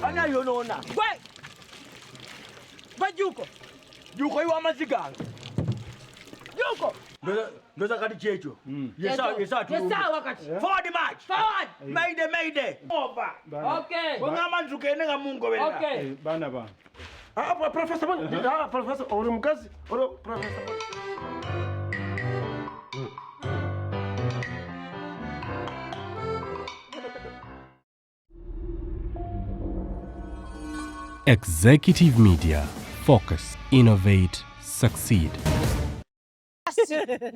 Ani ayonoona? Gwe! Gwe Jjuuko! Jjuuko oyiwa amazzi gange. Jjuuko! Ndoza kati kyekyo. Yesaawa kati. Forward march. Forward. Mayday, mayday. Over. Okay. Bwe ŋŋamba nti tugende nga mungoberera. Okay. Eh, baana bange. Ah, professor, ah, professor, oli mukazi, oli professor. Executive Media. Focus, innovate, succeed.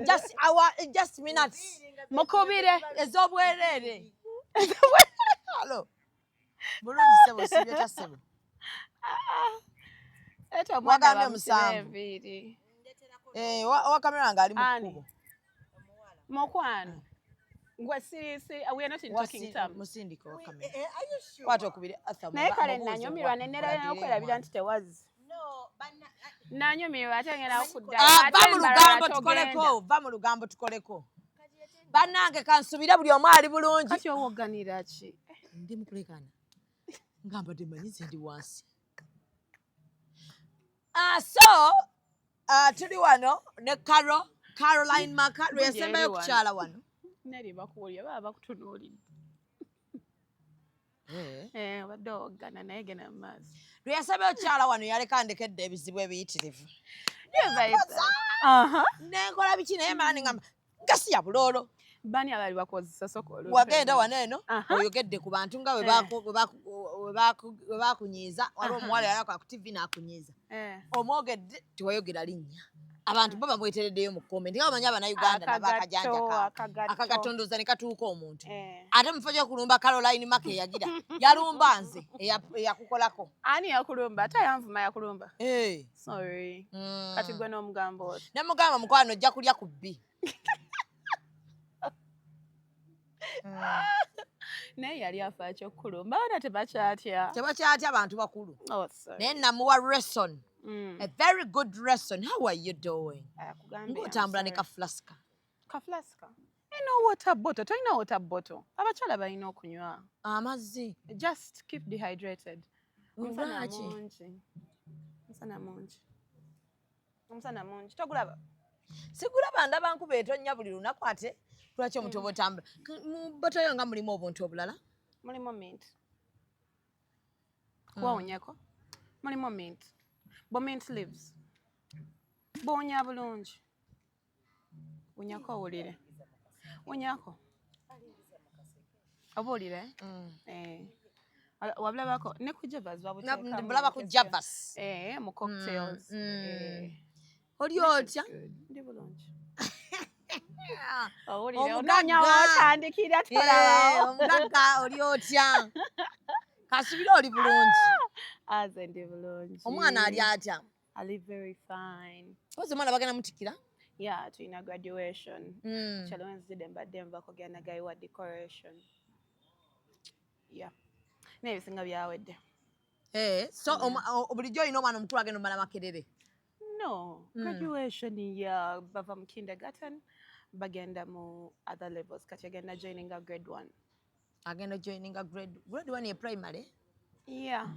Just our just minutes. Mukubire. Ez'obwereere. Hello. Bulungi ssebo, sibye ta ssebo. Ete omwana Wagambye bamusibe musanvu. enviiri. Eh, wa kamera nga ali mu Ani? kkubo. Mukwano. Gwe si we are not in talking terms. Musindike wa kamera. Kwata okubire Arthur. Naye kale nanyumirwa ne nerabira n'okwerabira nti tewazze. Nanyumirwa ate ngenda kuddayo. Ah, Ate va mu embalala lugambo togenda. tukoleko, va mu lugambo tukoleko. Bannange kansubire buli omu ali bulungi. Kati owoganira ki? Ndi mukulekana. Nga mbadde mmanyi nze ndi wansi. Ah, so tuli wano ne Caro, Caroline Maka lwe yasembayo eri wano. okukyala wano. Neri bakuwulira baba bakutunuulidde. Eh, obadde owoggana naye genda mu maaso. Lwe yasembayo okukyala wano yaleka ndekedde ebizibu ebiyitirivu. Aha. Nenkola biki naye mala ne ngamba gasi ya buloolo. Bani abali bakozesa sooka olumpe. Wagenda wano eno Aha. oyogedde ku bantu nga bwe Eh. bakunyiiza waliwo omuwala yalaka ku TV n'akunyiiza. Eh. Omwogedde tewayogera linnya. Abantu bo bamwetereddeyo mu comment nga bamanyi Abannayuganda nabo akajanja Akagato, kaabwe. akagato. Akagatondoza ne katuuka omuntu. Eh. Ate mu kifo ky'okulumba Caroline Maka eyagira yalumba nze eyakukolako. Ani yakulumba? Ate ayanvuma yakulumba. Eh. Sorry. Kati gwe n'omugamba oti. Ne mugamba mukwano ojja kulya ku bbi. Naye yali afa ki okukulumba? Abaana tebakyatya. Tebakyatya abantu bakulu. Oh, sorry. Naye namuwa lesson. A very good lesson. How are you doing? Akugambye, I'm Ng'otambula ne sorry. ka flask. Ka flask. Eno water bottle. Tolina water bottle. Abakyala balina okunywa. Amazzi. Just keep dehydrated. Omusana Lwaki? mungi. Omusana mungi. Omusana mungi. Togulaba? Sigulaba ndaba nkuba etonnya buli lunaku ate lwaki omuntu oba otambula? Mu bottle yo nga mulimu obuntu obulala? Mulimu mint. Wawunyeko? Mulimu mint. Bo mint leaves. Buwunya bulungi. Wunyako owulire. Wunyako. Oba owulire? Eh. Wabulabako ne ku Javas babuteekamu. Mbulaba ku Javas. Eh, mu cocktails. Eh. Oli otya? Ndi bulungi. Owulire Omugagga. onoonya w'otandikira Eh, tolabawo. omugagga oli otya? Kasubire oli bulungi. Aze ndi bulungi. Omwana ali atya? Ali very fine. Ozi omwana bagenda mutikkira? Yeah, tulina graduation. Kyalo nzidde mbadde nva kugenda guy wa decoration. Yeah. Naye ebisinga byawedde. Eh, so bulijjo olina omwana omukulu agenda omala Makerere? No, graduation ya bava mu kindergarten bagenda mu other levels. Kati agenda joininga grade 1. Agenda joininga grade 1 ye primary? Yeah.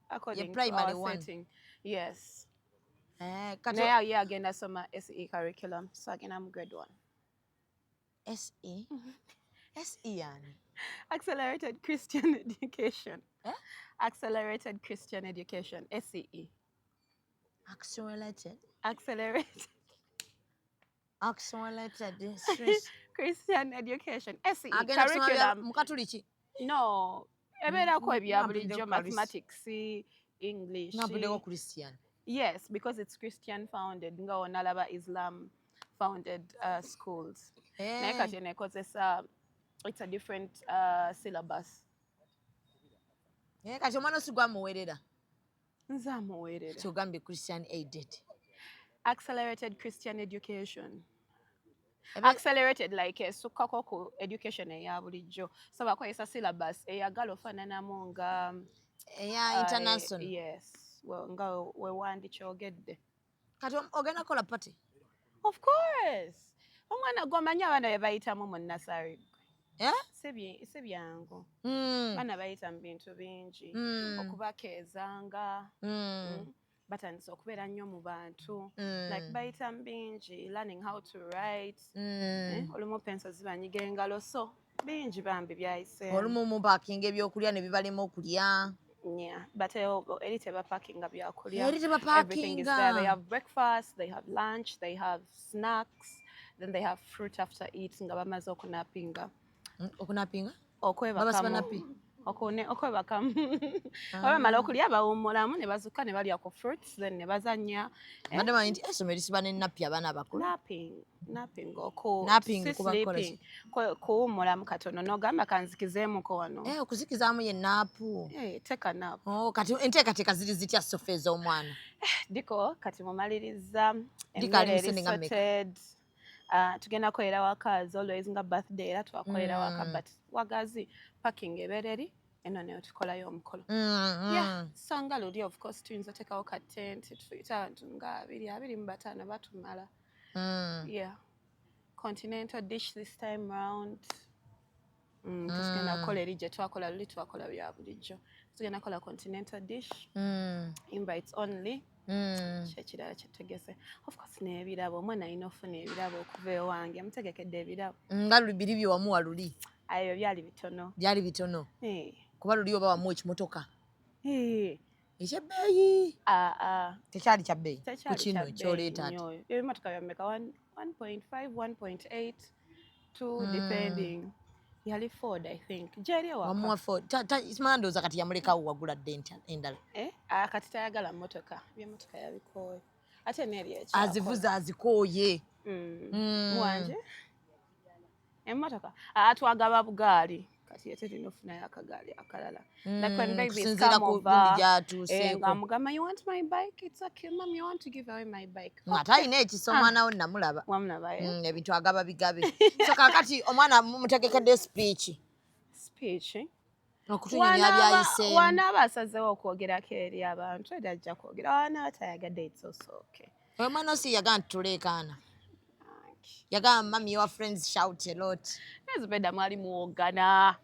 According to primary our one. setting. Yes. Eh, kati Naye ye agenda soma SE curriculum, so agenda mu grade 1. SE? SE yani? Accelerated Christian Education. Eh? Accelerated Christian Education, SCE. Accelerated? Accelerated Accelerated Christian Education, SCE Agenda kusoma curriculum. mukatuliki? No, ebeerako ebya Nga bulijjo mpuliddeko mathematics, English. Nga mpuliddeko Christian. Yes, because it's Christian founded. Nga onalaba Islam founded schools. Naye Eh. kati nekozesa it's a different syllabus. Eh, kati omwana osigwa amuweerera? Nze amuweerera. Kyogambye Christian aided. Accelerated Christian Education. Accelerated like esukkako ku education eya bulijjo. So bakozesa syllabus eyagala ofaananamu nga Eya international. Yes, well, nga we wandikyogedde. Kati ogenda kukola party? Of course. Omwana gw'omanyi abaana bye bayitamu mu nursery. Eh? Si byangu. Baana bayita mu bintu bingi, okubakeezanga, batandise okubeera nnyo mu bantu, like bayita mu bingi, learning how to write, eh, olumu penso zibanyiga engalo, so bingi bambi byayiseemu. Olumu mupakinga ebyokulya ne bibalema okulya. Yeah, but eri tebapakinga byakulya. Eri Everything is there. They tebapakinga. have breakfast, they have lunch, they have snacks, then they have fruit after eat nga bamaze okunapinga. Okunapinga? Babasiba Okwebakamu. napi? Okwebakamu. Oba bamala okulya bawummulamu ne bazuukuka ne balya ku fruits, then ne bazannya. Eh? Mbadde manyi nti essomero lisiba ne napi abaana abakulu. Napping, oku Napping si kuba kukola ki? sleeping, kuwummulamu katono n'ogamba kanzikizeemuko wano. Eh, okuzikizaamu ye nap. Eh, take a nap. Oh, kati enteekateeka ziri zitya sofa ez'omwana? Diko kati mumaliriza. Diko ali Emmere mu eri sente nga mmeka? sorted. Tugenda kukolera waka as always, nga birthday era twakolera waka, but wagazi, parking ebeera eri eno nayo tukolayo omukolo. Yeah, so nga luli of course tuyinza oteekawo ka tent, tuyite abantu nga 20, 25 batumala. Yeah, continental dish this time round. Tugenda kukola eri gye twakola luli, twakola bya bulijjo, tugenda kukola continental dish, invites only. Kyekirala kyetegese, of course n'ebirabo, omwana alina ofuna ebirabo okuva ewange, mutegekedde ebirabo. Nga luli biri bye wamuwa luli? Ebyo byali bitono. Byali bitono. Eh. Kuba luli oba wamuwa ekimotoka Eh. ekyebbeeyi. Ah, ah. Tekyali kya bbeeyi ku Tekyali kino kya bbeeyi kyoleeta ati. nnyo. Ebimotoka byameka? 1.5, 1.8, 2, depending. Yali Ford, I think, gyeri ewaka. Wamuwa Ford. Simala ndowooza kati yamulekawo, wagula dde endala. Eh, ah, kati tayagala mmotoka, ebyemotoka yabikooye, ate neeri ekyakola. Azivuze azikooye. Wanje emmotoka, ah, twagaba bugaali, kati ate tulina ofunayo akagaali akalala. Like when babies Kusinziira come ku over, gundi eh, gy'atuuseeko. ng'amugamba, "You want my bike? It's okay, mum, you want to give away my bike?" Ng'ate alina ekisa omwana we, namulaba. Wamulaba, eh? Ebintu agaba bigabe. So kaakati omwana mumutegekedde speech? Speech, eh? Okutunyumya byayiseemu. Wanaaba asazeewo okwogerako eri abantu, era ajja kwogera. Wanaaba tayagadde, it's also okay. Omwana osi yagamba nti tuleekaana, yagamba, "Mummy, your friends shout a lot." Nezibedda mwali muwogana.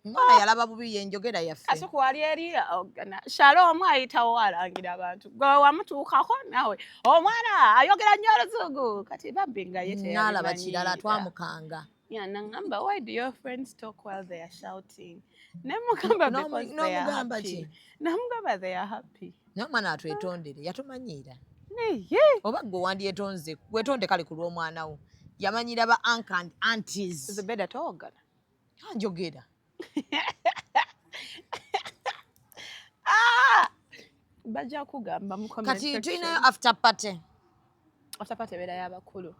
Omwana yalaba bubi yenjogera yaffe. Kasuku wali eri ogana Shalom ayitawo alangira abantu, gwe wamutuukako nawe omwana ayogera nnyo oluzungu, kati bambi nga ye Naalaba kirala. teyabimanyiira. Twamukanga. Yeah, nangamba, "Why do your friends talk while they are shouting?" Nemugamba, "Because they are N'omugamba happy." ki? Namugamba, "They are happy." Naye omwana atwetondere, yatumanyiira. Naye Oba gwe wandyetonze, wetonde kale ku lw'omwana wo, yamanyira ba uncle and aunties. Zubeda towogana. Anjogera. Bajja kugamba mu comment Kati section. tulinayo after party. After party ebeera y'abakulu.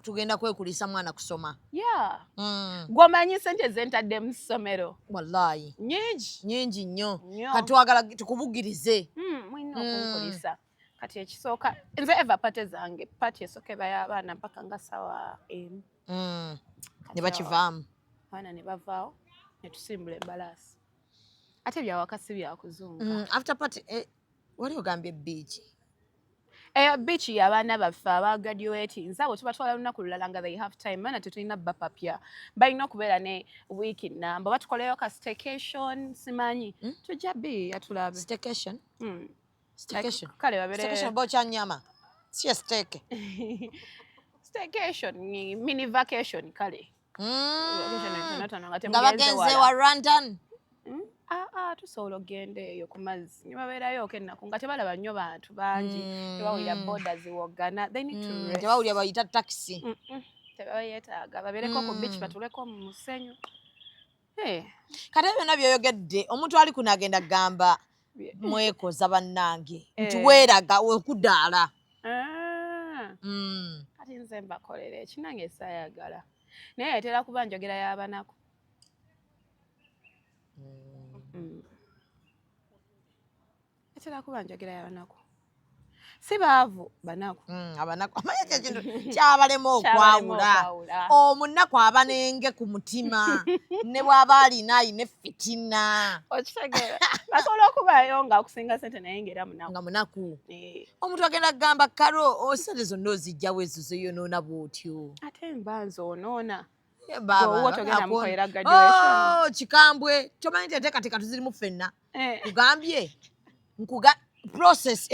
Tugenda kwekulisa mwana kusoma. Yeah, gwomanyi sente zentadde mu ssomero. Wallahi. Nyingi. Nyingi nnyo. Nnyo. Kati twagala tukubugirize. Mulina okunkulisa. Kati ekisooka, nze eva party zange, party esooka eba y'abaana mpaka nga sawa 1. Ne bakivaamu. Abaana ne bavaawo ne tusimbula embalaasi, ate byawaka si byakuzunga. After party, eh, wali ogambye beach. Eyo beach y'abaana baffe aba graduating, nze abo tubatwala lunaku lulala nga they have time. Baana tetulina bapapya, balina okubeera ne wiiki namba, oba tukoleyo ka staycation, simanyi, tujja biiya tulabe. Staycation? Staycation. Kale babeere Staycation oba okyanyama si ye steak. Staycation ni mini vacation kale. Vacation entonotono nga Nga temugenze bagenze wala. wa London. Ah, ah, tusobola okugenda eyo ku mazzi ne babeerayo ennaku nga tebalaba nnyo bantu bangi, tebawulira boda ziwogana, they need to rest. Tebawulira bayita taxi. Tebayeetaaga, babeereko ku beach, batuleko mu musenyu. Eh, Kati ebyo byonna byoyogedde, omuntu ali kuno agenda kugamba, "Mwekoza bannange," nti Eh. weeraga okudaala. Ah, kati nze mbakolera ekinange saayagala, naye etera kuba njogera y'abanaku. Etera kuba njogera y'abanaku, si baavu, banaku. Abanaku, amanyi ekyo ekintu kyabalema Kyabalema okwawula. okwawula. Omunaku aba nenge ku mutima, ne bw'aba alina effitina. Okitegeera, basobola okubaayo nga akusinga sente naye ngaera munaku. Nga munaku. Eh, Omuntu agenda kugamba, "Karo, osente zonna ozijjawo ezo zoyonoona bw'otyo." Ate mba nze onoona. Eh, baba, Gwe owuwo togenda akwo- mukolera graduation. Oh, kikambwe tomanyi nti enteekateeka tuzirimu ffenna. Eh. Kugambye nkuga process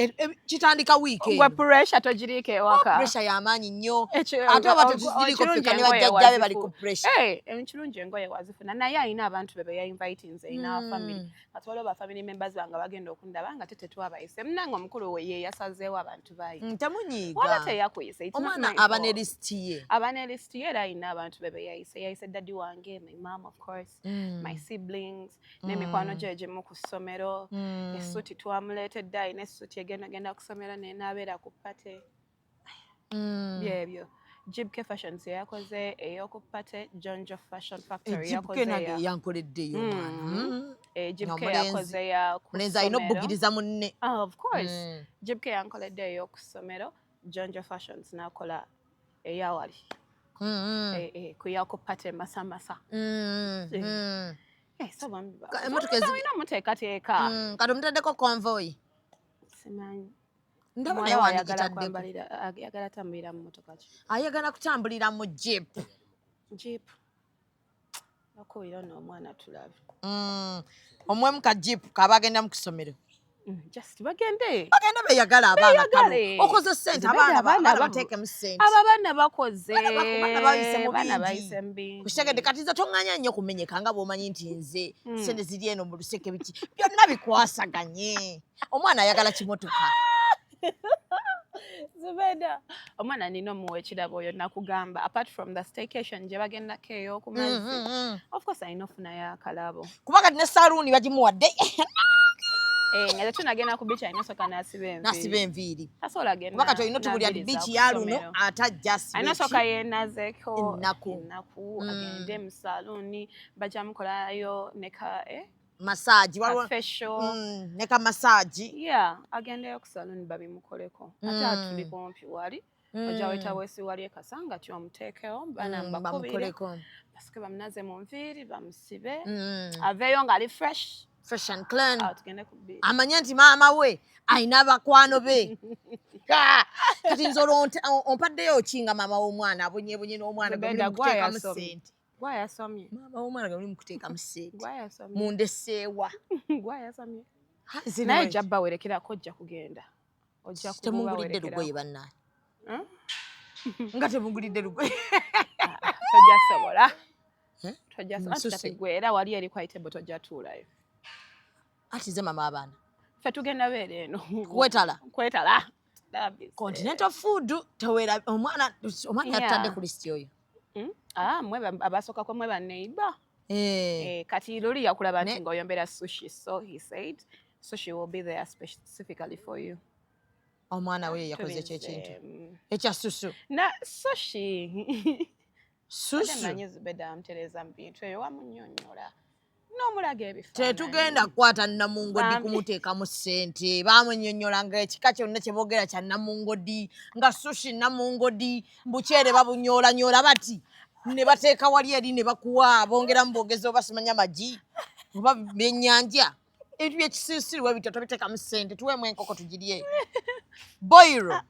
kitandika wiiki Gwe eno. pressure togiriiko ewaka. Pressure y'amaanyi nnyo. Ekyo- Ate oba o- tetuziriiko ekirungi ffekka ne engoye bajjajja be bali wazifu- ku pressure. Eh, ekirungi engoye wazifuna naye alina abantu be be yainvitinze in our family. Kati waliwo ba family members bange abagenda okundaba nga te tetwabayise. Munange omukulu we ye yasazeewo abantu bayita. Temunyiiga. Waba teyakuyise. It's not Omwana my aba ne fault. lisiti ye. Aba ne list ye era alina abantu be be yayise. Yayise daddy wange, my mom of course, my siblings, n'emikwano gye egimu ku ssomero. Essuuti twamuleetedde, alina essuuti egenda genda ku ssomero naye n'abeera ku party. Byebyo. Jibke Fashions yakoze ey'oku party, Jonjo Fashion Factory Ejibke yakoze nange eya yankoleddeyo omwana. Jibke Omulenzi. yakoze ya ku Mulenzi alina ssomero. obbugiriza munne. Ah, of course. Jibke yankoledde ey'oku ssomero, Jonjo Fashions n'akola eyawali. Ku yaku party masamasa. So bambi Emmotoka olina omuteekateeka. Kati omutaddeko convoy. Simanyi. Ndaba Muwala naye we ayagala wandikitaddeko. Ayagala tambulira mu mmotoka ki? Ayagala kutambulira mu jeep. Jeep. Okuwulira ono omwana tulabe. Omuwemu ka jeep kaba agenda mu kusomero. Just bagende. Bagenda beeyagala abaana kalo. Beeyagale. Okoze ssente Zibeda abaana abaana abaana bateekemu ssente. Abo abaana bakoze. Abaana bayise mu Abaana bingi. bayise mu bingi. Kukitegedde kati nze toŋŋanya nnyo kumenyeka nga bw'omanyi nti nze ssente ziri eno mu luseke biki byonna bikwasaganye. Omwana ayagala kimotoka. Zubeda. Omwana nina omuwa ekirabo oyo nakugamba apart from the staycation gye bagendako ey'oku mazzi. Of course alina ofunayo akalabo. Kuba kati ne saluuni bagimuwadde. Eh, nga tetunagenda ku beach alina osooka n'asiba enviiri. N'asiba enviiri. Tasobola genda Kuba kati olina otubulira nti na nviiri beach za ya ku luno ssomero. ate ajja asibe Alina ki? osooka yeenazeeko Ennaku. Ennaku agende mu saluuni bajja mukolayo ne ka Massage ka waliwo facial. Ne ka massage. Yeah, agendeyo ku saluuni babimukoleko. Ate atuli kumpi wali. Ojja weta wesi wali e Kasanga ti omuteekewo baana mbakubire. Bamukoleko. Basooke bamunaze mu nviiri bamusibe. Aveeyo ng'ali fresh. Fresh and clean. Awo tugende ku beach. Amanye nti maama we alina abakwano be. Ah! Kati nze olwo ompaddeyo ki nga maama w'omwana abonyeebonye n'omwana gwe muli Zubeda, mu kuteekamu gwayasomye. ssente. Gwayasomye. Maama w'omwana gwe muli mu kuteekamu ssente. Gwayasomye. Mundeseewa. Gwayasomye. Ha, nze Naye nawe ojja bawerekerako ojja kugenda. Ojja temungulidde kubawerekerako. lugoye bannange. Hmm? Nga temungulidde lugoye. Tojja sobola. Eh? Tojja sobola. Nsuse. Kati gwe era wali eri ku table tojja tuulayo. Ati nze mama abaana. Ffe tugenda beera eno. Kwetala. Kwetala. That Continental food tewera omwana omwana Yeah. yatadde ku list oyo. Ah, mwe abasookako mwe banneighbor. Eh. Eh, kati luli yakulaba nti ng'oyombera sushi so he said sushi will be there specifically for you. Omwana we yakoze Tubinze, ekyo ekintu. Ekya susu. Na sushi. Susu. Ate manyi Zubeda amutereeza mu bintu ebyo wamunnyonnyola. N'omulaga ebifaananyi. Tetugenda kukwata Namungodi Bambi. kumuteekamu ssente. Baamunnyonnyola nga ekika kyonna kye boogera kya Namungodi, nga sushi Namungodi, mbukyere babunyoolanyoola bati ne bateeka wali eri ne bakuwa bongeramu bwogezi oba simanya magi oba byennyanja. Ebintu byekisiisiri we bityo tobiteekamu ssente, tuweemu enkoko tugirye. Boiro.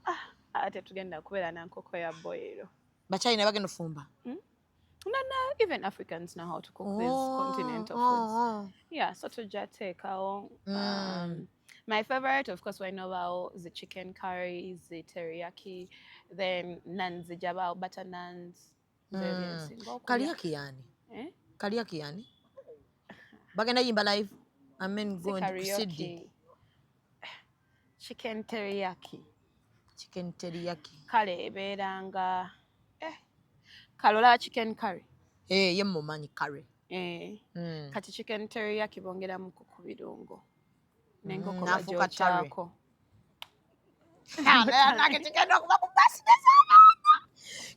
Ate tugenda kubeera na nkoko ya boiro. Bachina bagenda ofumba. No, even Africans know how to cook these continental foods. Yeah, so tujja teekawo. My favorite, of course, we know about the chicken curry, the teriyaki, then naans zijabaawo, butter naans. Ze byensinga okulya. Kaliyaki yani? Eh? Kaliyaki yani? Bagenda yimba live. Amen Si go and Sydney. karaoke. Chicken teriyaki. Chicken teriyaki. Kale ebeera nga kale olaba chicken curry. Eh, ye mumanyi curry. Eh. Kati chicken teriyaki bongeramuko ku birungo. N'enkoko N'afuuka curry. bagyokyako. Nange kigenda okuba ku birthday z'abaana.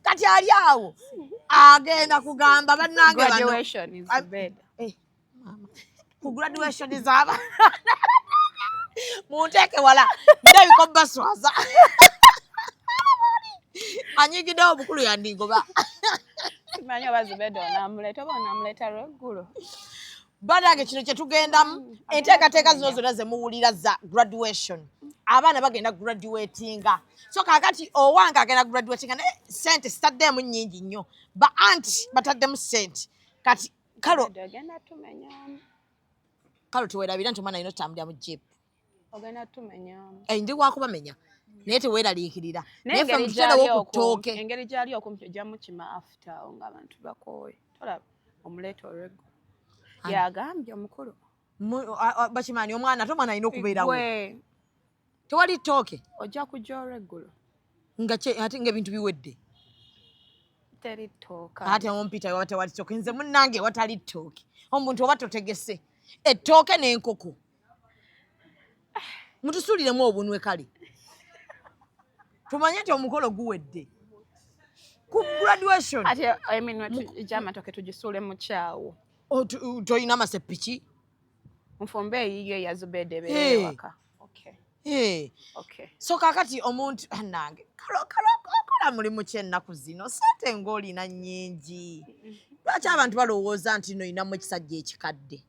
Kati ali awo agenda kugamba bannange bano. Graduation is bed. Eh, mama. Ku graduation z'abaana. Munteeke wala ndabika baswaza. Anyigiddewo obukulu yandingoba. Simanyi oba Zubeda onaamuleeta oba onaamuleeta lweggulo. Bannange kino kye tugendamu enteekateeka zino zonna ze muwulira za graduation. Abaana bagenda graduatinga, so kakati owange agenda graduatinga, naye sente sitaddemu nnyingi nnyo, ba anti bataddemu sente kati kalo. Ogenda tumenyamu. Kalo, tewerabira nti omwana alina otutambulira mu jeep. Ogenda tumenyamu. Eh, ndi wakubamenya, naye teweeraliikirira, naye naye ffe engeri mututerewo gyali ku okumpi, ttooke. Engeri gyali okumpi, ojja mukima after awo ng'abantu bakooye, tolaba omuleeta olweggulo. Ani? Yagambye omukulu. Bakimaani omwana, ate omwana alina okubeerawo. Gwe, Tewali ttooke. Ojja kujja olweggulo. Nga ate ng'ebintu biwedde. Teri ttooka. Ate ompita waba tewali ttooke, nze munnange watali ttooke, omuntu oba totegese ettooke n'enkoko, mutusuuliremu obunwe, kale tumanye nti omukolo guwedde ku graduation. Ate eminwe gy'amatooke tugisuule mu kyawo. Toyina amasepiki? Nfumbe eyiyo eya Zubeda ebeere Hey. ewaka. Okay. Eh. Okay. So kakati omuntu, ah, nange kalo kalo, okola mulimu ki ennaku zino? Sente ng'olina nnyingi, lwaki abantu balowooza nti no oyinamu ekisajja ekikadde?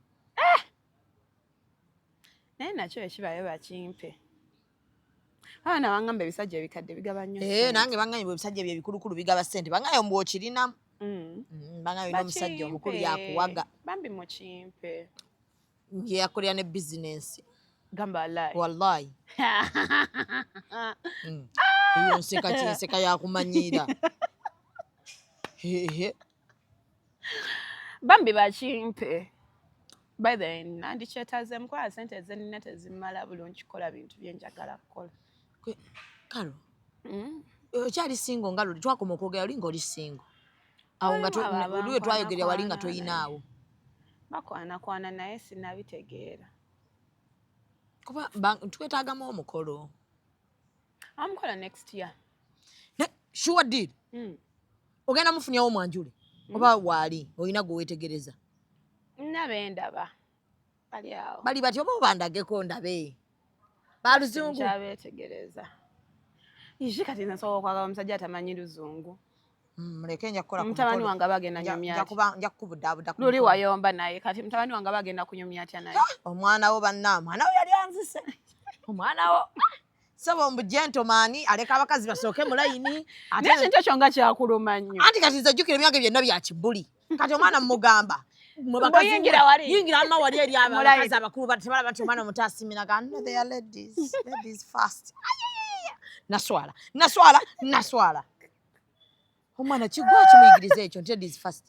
Naye nakyo ekibayo bakimpe, abaana bangamba ebisajja ebikadde bigaba nnyo Eh, ssente. nange bangambye bwe ebisajja bye ebikulukulu bigaba ssente, bangaye mbu okirinamu. Bangaye olina omusajja omukulu Bakimpe. yakuwaga. Bambi mukimpe. Ye yakolera ne bizinensi. Gamba alayi. Wallahi. Eyo nseka kyenseka yakumanyiira. Hehe. Bambi bakimpe. By the way, nandikyetaazeemu kuba sente zenina tezimala bulungi kukola bintu byenjagala kukola. Kalo, okyali single? Nga luli twakoma okwogera oli nga oli single awo nga Waliwo abo luli we twayogerera wali nga abankwanakwana. toyinaawo. Bakwanakwana naye sinabitegeera. Kuba twetaagamu omukolo. Amukola next year. Sure deal? Mm. Ogenda mufunyawo mwanjule oba waali olina gwe weetegereza? Nabendaba bali awo. Bali batya? Oba obandageko ndabe baluzungu? Nkyabeetegereza. Iji, kati nze nsobola okwagala omusajja atamanyi luzungu? Muleke, nja kukola ku Mutabani mukolo. wange aba agenda nyumya Nja atya? nja kukubudaabuda ku Luli mukolo. wayomba naye, kati mutabani wange aba agenda kunyumya atya naye? Omwana wo, banna, omwana wo yali anzise, omwana wo saba mbu gentleman aleka abakazi basooke mu layini. Naye ekintu ekyo nga kyakuluma nnyo. Anti kati nze jjukira emyaka byonna bya kibuli, kati omwana mugamba, mwe bakazi Bw'oyingira wali. Yingira amma wali eri abo Mu layini. abakazi abakulu tebalaba nti omwana omuto asimiraga. No, they are ladies, ladies first. Ayayaya. Naswala, naswala, naswala. Omwana kigwa kimuyigiriza ekyo nti ladies first?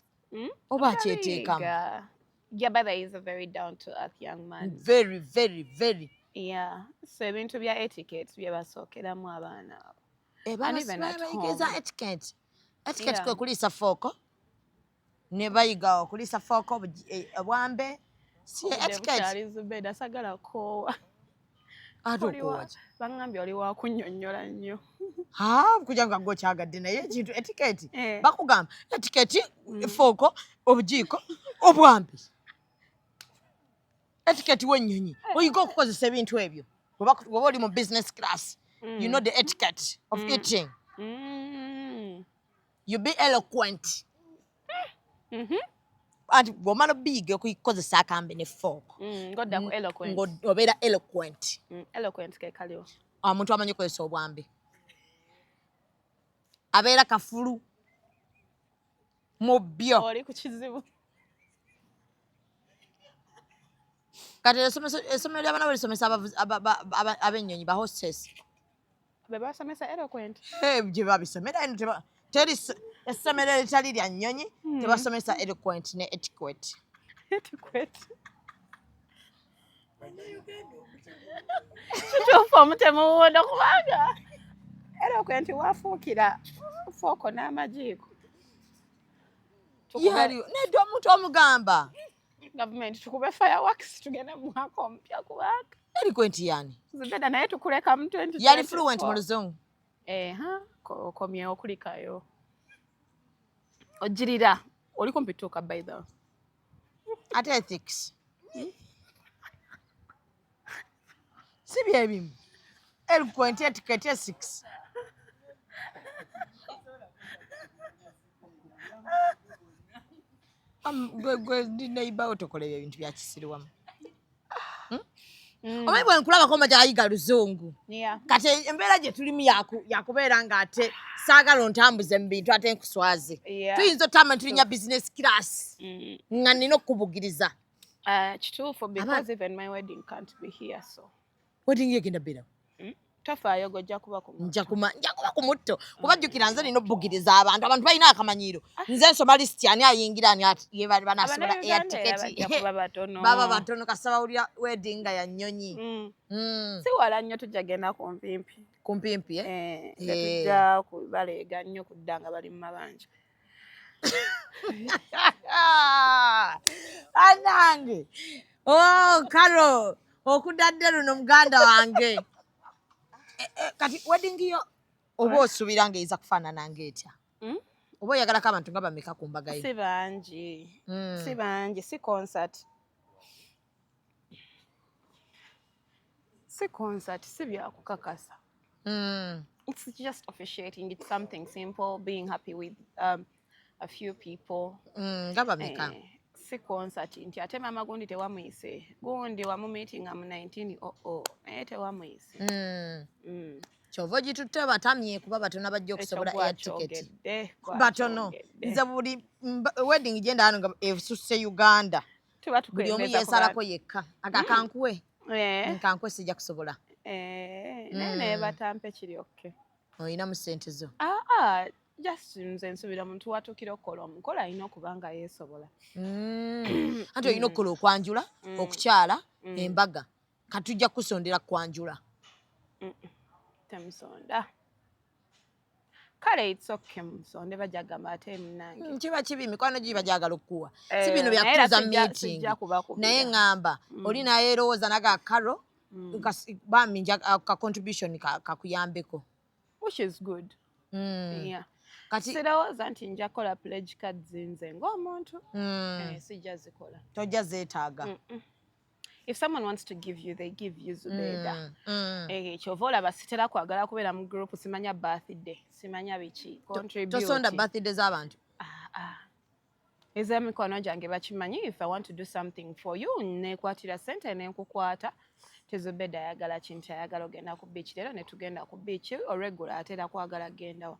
Oba akyeteekamu? Tabiyiga. Yeah, by the way, he's a very down to earth young man. Very, very, very. Yeah. So ebintu bya etiquette bye basookeramu abaana abo. Eh, And even at babayigiriza home. etiquette. Etiquette kwe kuliisa fooko, ne bayiga okuliisa fooko, obwambe si Obudde etiquette? bukyali, Zubeda, sagala koowa. Ate Oli okoowa ki? Baŋŋambye oli wa kunnyonnyola nnyo. Ha, kuja nga gwe okyagadde, naye ekintu etiquette, Eh. bakugamba etiquette, fooko, obujiiko, obwambe. Etiquette w'ennyonyi, oyiga okukozesa ebintu ebyo. Bw'oba oli mu business class, you know the etiquette of eating. You be eloquent. Anti bw'omala obiyiga okukozesa akambe ne fork, Ng'odda ku eloquent. ng'obeera eloquent. Eloquent ke kaliwo. Omuntu amanyi okukozesa obwambe abeera kafulu mu byo. Oli ku kizibu. Kati essomero ly'abaana bo lisomesa ab'ennyonyi, ba hostess? Be basomesa eloquent. Eh, gye babisomera eno teri essomero eritali lya nnyonyi tebasomesa eloquent ne etiquette. Etiquette. Kituufu, omutemu wuuno, kubanga eloquent wafuukira fooko n'amajiiko. Yali nedda, omuntu omugamba. Gavumenti, tukube fireworks, tugende mu mwaka omupya, kubanga Eloquent yani? Zubeda, naye tukuleka mu 2024. Yali fluent mu luzungu? Eha, okomyewo kulikayo ogirira oli kumpi tuuka, by the way. Ate ethics si byebimu? Eloquent, etiquette, ethics. Gwe ndi neighbor wo, tokola ebyo ebintu bya kisiru wamu. Omanyi bwe nkulabako mba gyayiga luzungu. Yeah. Kati embeera gye tulimu yakubeera ng'ate saagala ontambuze mu bintu ate nkuswaze. Yeah. Tuyinza otamba ntulinya business class nga nina okukubugiriza. Kituufu, because even my wedding can't be here, so Wedding egenda beera. Tofaayo, gojja kuba ku Nja kuba ku mutto, kuba jjukira nze nina obbugiriza abantu. Abantu balina akamanyiiro. Nze nsoma lisiti, ani ayingira, ani ye banasobola air Abannayuganda era bajja ticket. kuba batono. Baba batono kasaba wulira wedding nga ya nnyonyi. Si wala nnyo, tujja genda ku mpimpi. Kumpimpi, eh? Eh, Eh. tetujja kubaleega nnyo kudda nga bali mu mabanja. Anange, oh Karo, okudadde luno muganda wange. Eh, kati wedding yo oba osuubira ng'eyinza kufaanana ng'etya? Oba oyagalako abantu nga bameka ku mbaga yo? Si bangi. Si bangi, si concert, si concert, si byakukakasa. It's just officiating. It's something simple, being happy with a few people. Nga bameka? Eh, si concert nti ate maama gundi tewamuyise, gundi wamumeetinga mu 19 oo, naye tewamuyise. Kyova ogitutte batamye, kuba batono abajja okusobola Ekyo air ticket. gwakyogedde, Batono. gwakyogedde. Nze buli wedding gyenda hano nga esusse Uganda, Tuba buli omu tukwembeza ku yeesalako bantu. yekka, aga kankuwe, Eh, nkankuwe, sijja kusobola. eh, naye naye batampe kiri okay. Olinamu ssente zo? Ah, ah, just nze nsuubira omuntu watuukira okukola omukolo alina okuba nga yeesobola. Anti olina okukola okwanjula, okukyala, embaga. Kati tujja kukusondera kwanjula. Temusonda. Kale it's okay, musonde, bajja gamba ate munange. Kiba kibi, mikwano giba gyagala okukuwa, si Eh, bino naye era byakutuuza meeting. sijja kubakubira. Naye ŋŋamba oli nayeerowooza naga Karo, bambi ka contribution kakuyambeko. Which is good. Yeah. Kati sirowooza nti nja kukola pledge cards nze ng'omuntu. Eh, sijja zikola. Tojja zeetaaga. If someone wants to give you, they give you, Zubeda. Eh, kyova olaba sitera kwagala kubeera mu group, simanya birthday, simanya biki, contribute. Tosonda birthday z'abantu. Ah, ah. Ez'emikono gyange bakimanyi, if I want to do something for you, nekwatira sente nenkukwata tezubeda ayagala kintu, ayagala ogenda ku beach leero, ne tugenda ku beach. Olweggulo atera kwagala gendawa.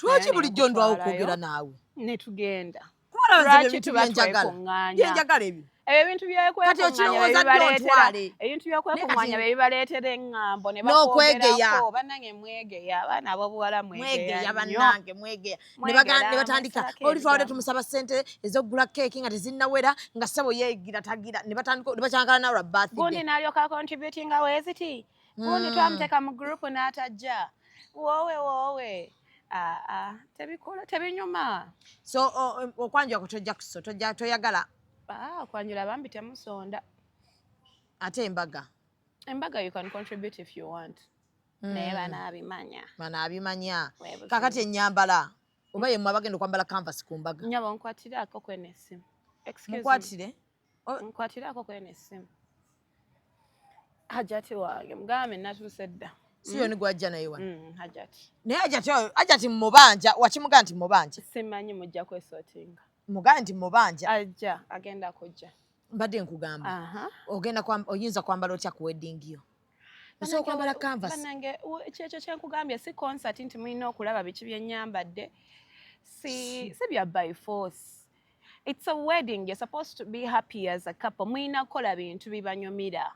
Lwaki Naye bulijjo ndwawo nenkutwalayo, okwogera naawe? Ne tugenda. Kuba olaba nze Lwaki ebintu tuba byenjagala, twekuŋŋaanya? byenjagala ebyo. Ebyo ebintu Kati by'okwekuŋŋaanya okirowooza ddi bebibaleetera ontwale? Ebintu by'okwekuŋŋaanya Naye kati- bebibaleetera eŋŋambo ne N'okwegeya. bakwogerako. Bannange mwegeya, abaana ab'obuwala mwegeya Mwegeya. nnyo. Bannange mwegeya. Ne Mwegera, ne batandika mwesalako oli twabadde ebigambo. tumusaba ssente ez'okugula keeki nga tezinnawera, nga ssebo yeegira tagira, ne batandika ne bakyankala nawe lwa Gundi birthday. n'alyoka contributinga weeziti, gundi twamuteeka mu group n'atajja, woowe woowe. Aa, tebikola, tebinyuma. So okwanjula kwe tojja kuso tojja toyagala. Ah, okwanjula bambi temusonda. Ate embaga? Embaga you can contribute if you want, naye banaabimanya. Banaabimanya. Webuzibu. Kakati ennyambala, oba yemmwe abagenda okwambala canvas ku mbaga? Nyabo, nkwatiraako kweno essimu. Excuse me. Mukwatire. Nkwatiraako kweno essimu, hajati wange, mugambe natuuse dda. Si yoni gwajja naye wano? Hajati. Naye Hajati oyo, Hajati mubanja, wakimugaa nti mubanja? Simanyi, mujja kwesortinga. Mugambe nti mubanja. Ajja, agenda kujja. Mbadde nkugamba, Aha. ogenda oyinza kwambala otya ku wedding yo? Osobola okwambala canvas? Bannange, kyekyo kyenkugambye, si concert nti mulina okulaba biki byennyambadde. Si bya by force. It's a wedding, you're supposed to be happy as a couple. Mulina kukola bintu bibanyumira.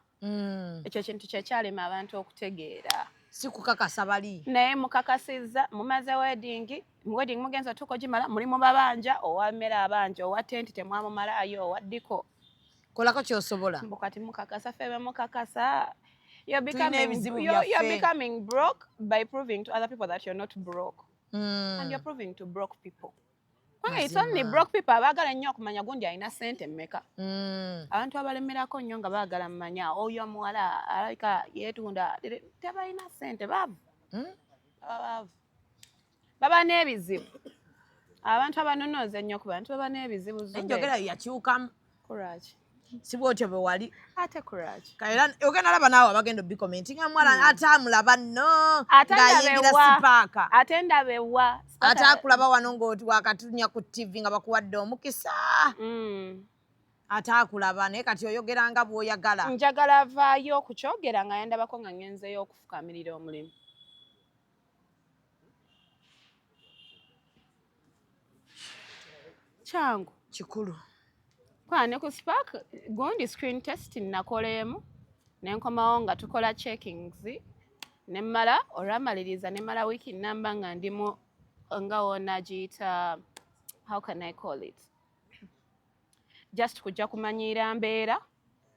Ekyo kintu kyekyalema abantu okutegeera. Si kukakasa bali. Naye mukakasizza, mumaze wedding, wedding mugenza otuuka ogimala, muli mu babanja, owa mmere abanja, owa tenti temwamumalayo, owa ddiko. Kolako kyosobola. Mbu kati mukakasa, ffe bemukakasa. You're Tulina becoming, ebizibu you're byaffe. becoming broke by proving to other people that you're not broke. And you're proving to broke people. Kubanga it's only Mazima. broke people abaagala ennyo okumanya gundi alina ssente mmeka. Abantu abalemerako nnyo nga baagala mmanya oyo omuwala alabika yeetunda, tebalina ssente, baavu. Baba baavu. Baba n'ebizibu. Abantu abanonooza ennyo ku bantu baba n'ebizibu. Zubeda. Enjogera yo yakyukamu. Kuraki? Si bwotyo bwe wali. Ate kuraki? Era ogenda laba naawe abagenda obicommentinga, muwala ate amulaba nno Ate ng'ayingira ndabewa. sipaaka. Ate ndabewa. Ate akulaba wano ng'oti wakatunya ku TV nga bakuwadde omukisa. Ataakulaba, naye kati oyogera nga bw'oyagala. Njagala avaayo okukyogera nga yandabako nga ngenzeyo okufukamirira omulimu. Kyangu. Kikulu. Kwa ne ku Spark gundi screen test nakola emu ne nkomawo nga tukola checkings ne mmala olwamaliriza ne mmala wiiki nnamba nga ndimu nga wonaagiyita, how can I call it, just kujja kumanyiira mbeera.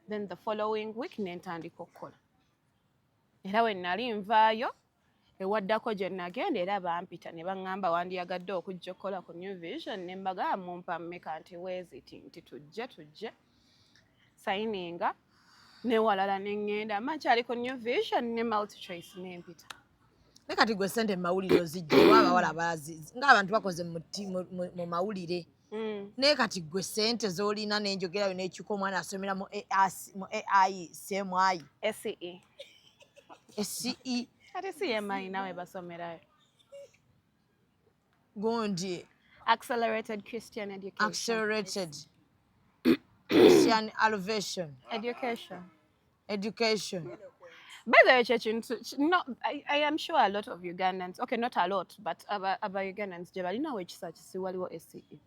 Then the following week ne ntandika okukola, era we nali nvaayo ewaddako gye nagenda era bampita ne baŋŋamba, "Wandiyagadde okujja okukola ku New Vision?" Ne mbagamba, "Mumpa mmeka?" Nti weeziti, nti tujje sayininga newalala ne ŋŋenda makyali ku New Vision ne MultiChoice nempita. Naye kati gwe sente mu mawulire ozijja oba abawala abazi ng'abantu bakoze mu mawulire? Naye kati gwe sente z'olina n'enjogerayo n'ekyuka, omwana asomera mu AI CMI. SCE. SCE. Ate CMI nawe basomerayo. Gundi. Accelerated Christian Education. Accelerated Christian Elevation. Education. Education. By the way, kyekintu no, I am sure a lot of Ugandans, okay, not a lot, but aba Ugandans gye balinawo ekisa kisi waliwo SCE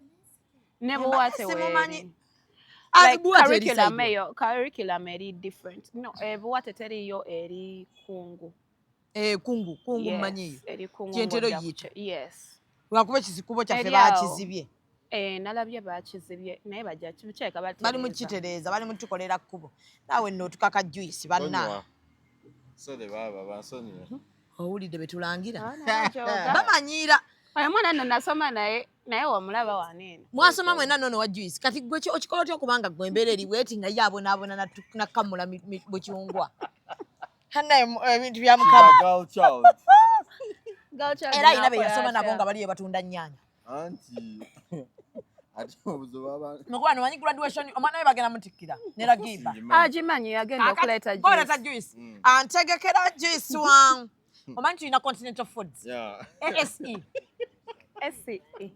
ne Buwate. Simumanyi. Like curriculum eyo, curriculum eri different. No, Buwate teriyo, eri Kungu. Eh, Kungu. Yes, Mmanyiyo. eri Kungu. Kyentera Ng'ojja oyita. Yes. Lwakuba ekizikubo kyaffe Eri awo. bakizibye. Eh, nalabye bakizibye, naye bajja kikyeka. Bali mu kitereeza, bali mu tukolera kkubo. Naawe nno otukaka juice banna. Onywa. Sole baaba bansonyiwe. Owulidde betulangira bamanyiira. Oyo mwana nno nasoma naye, naye wamulaba wano eno. Mwasoma mwenna nono wa juice. Kati gwe okikola otya okubanga gwe embeera eri bweti nga ye abonaabona nakamula bukyungwa? Hannaye ebintu bya Mukama. Girl child. Girl child. Era alina be Nakola yasoma nabo atya? nga baliyo batunda nnyaanya. Anti ate obuzibu aba Mukwano, manyi graduation omwana we bagenda mutikkira ne Ragiba. Agimanyi, yagenda okuleeta Oleeta juice. juice, antegekera juice wa omanyi tulina Continental Foods. ASE. SCE.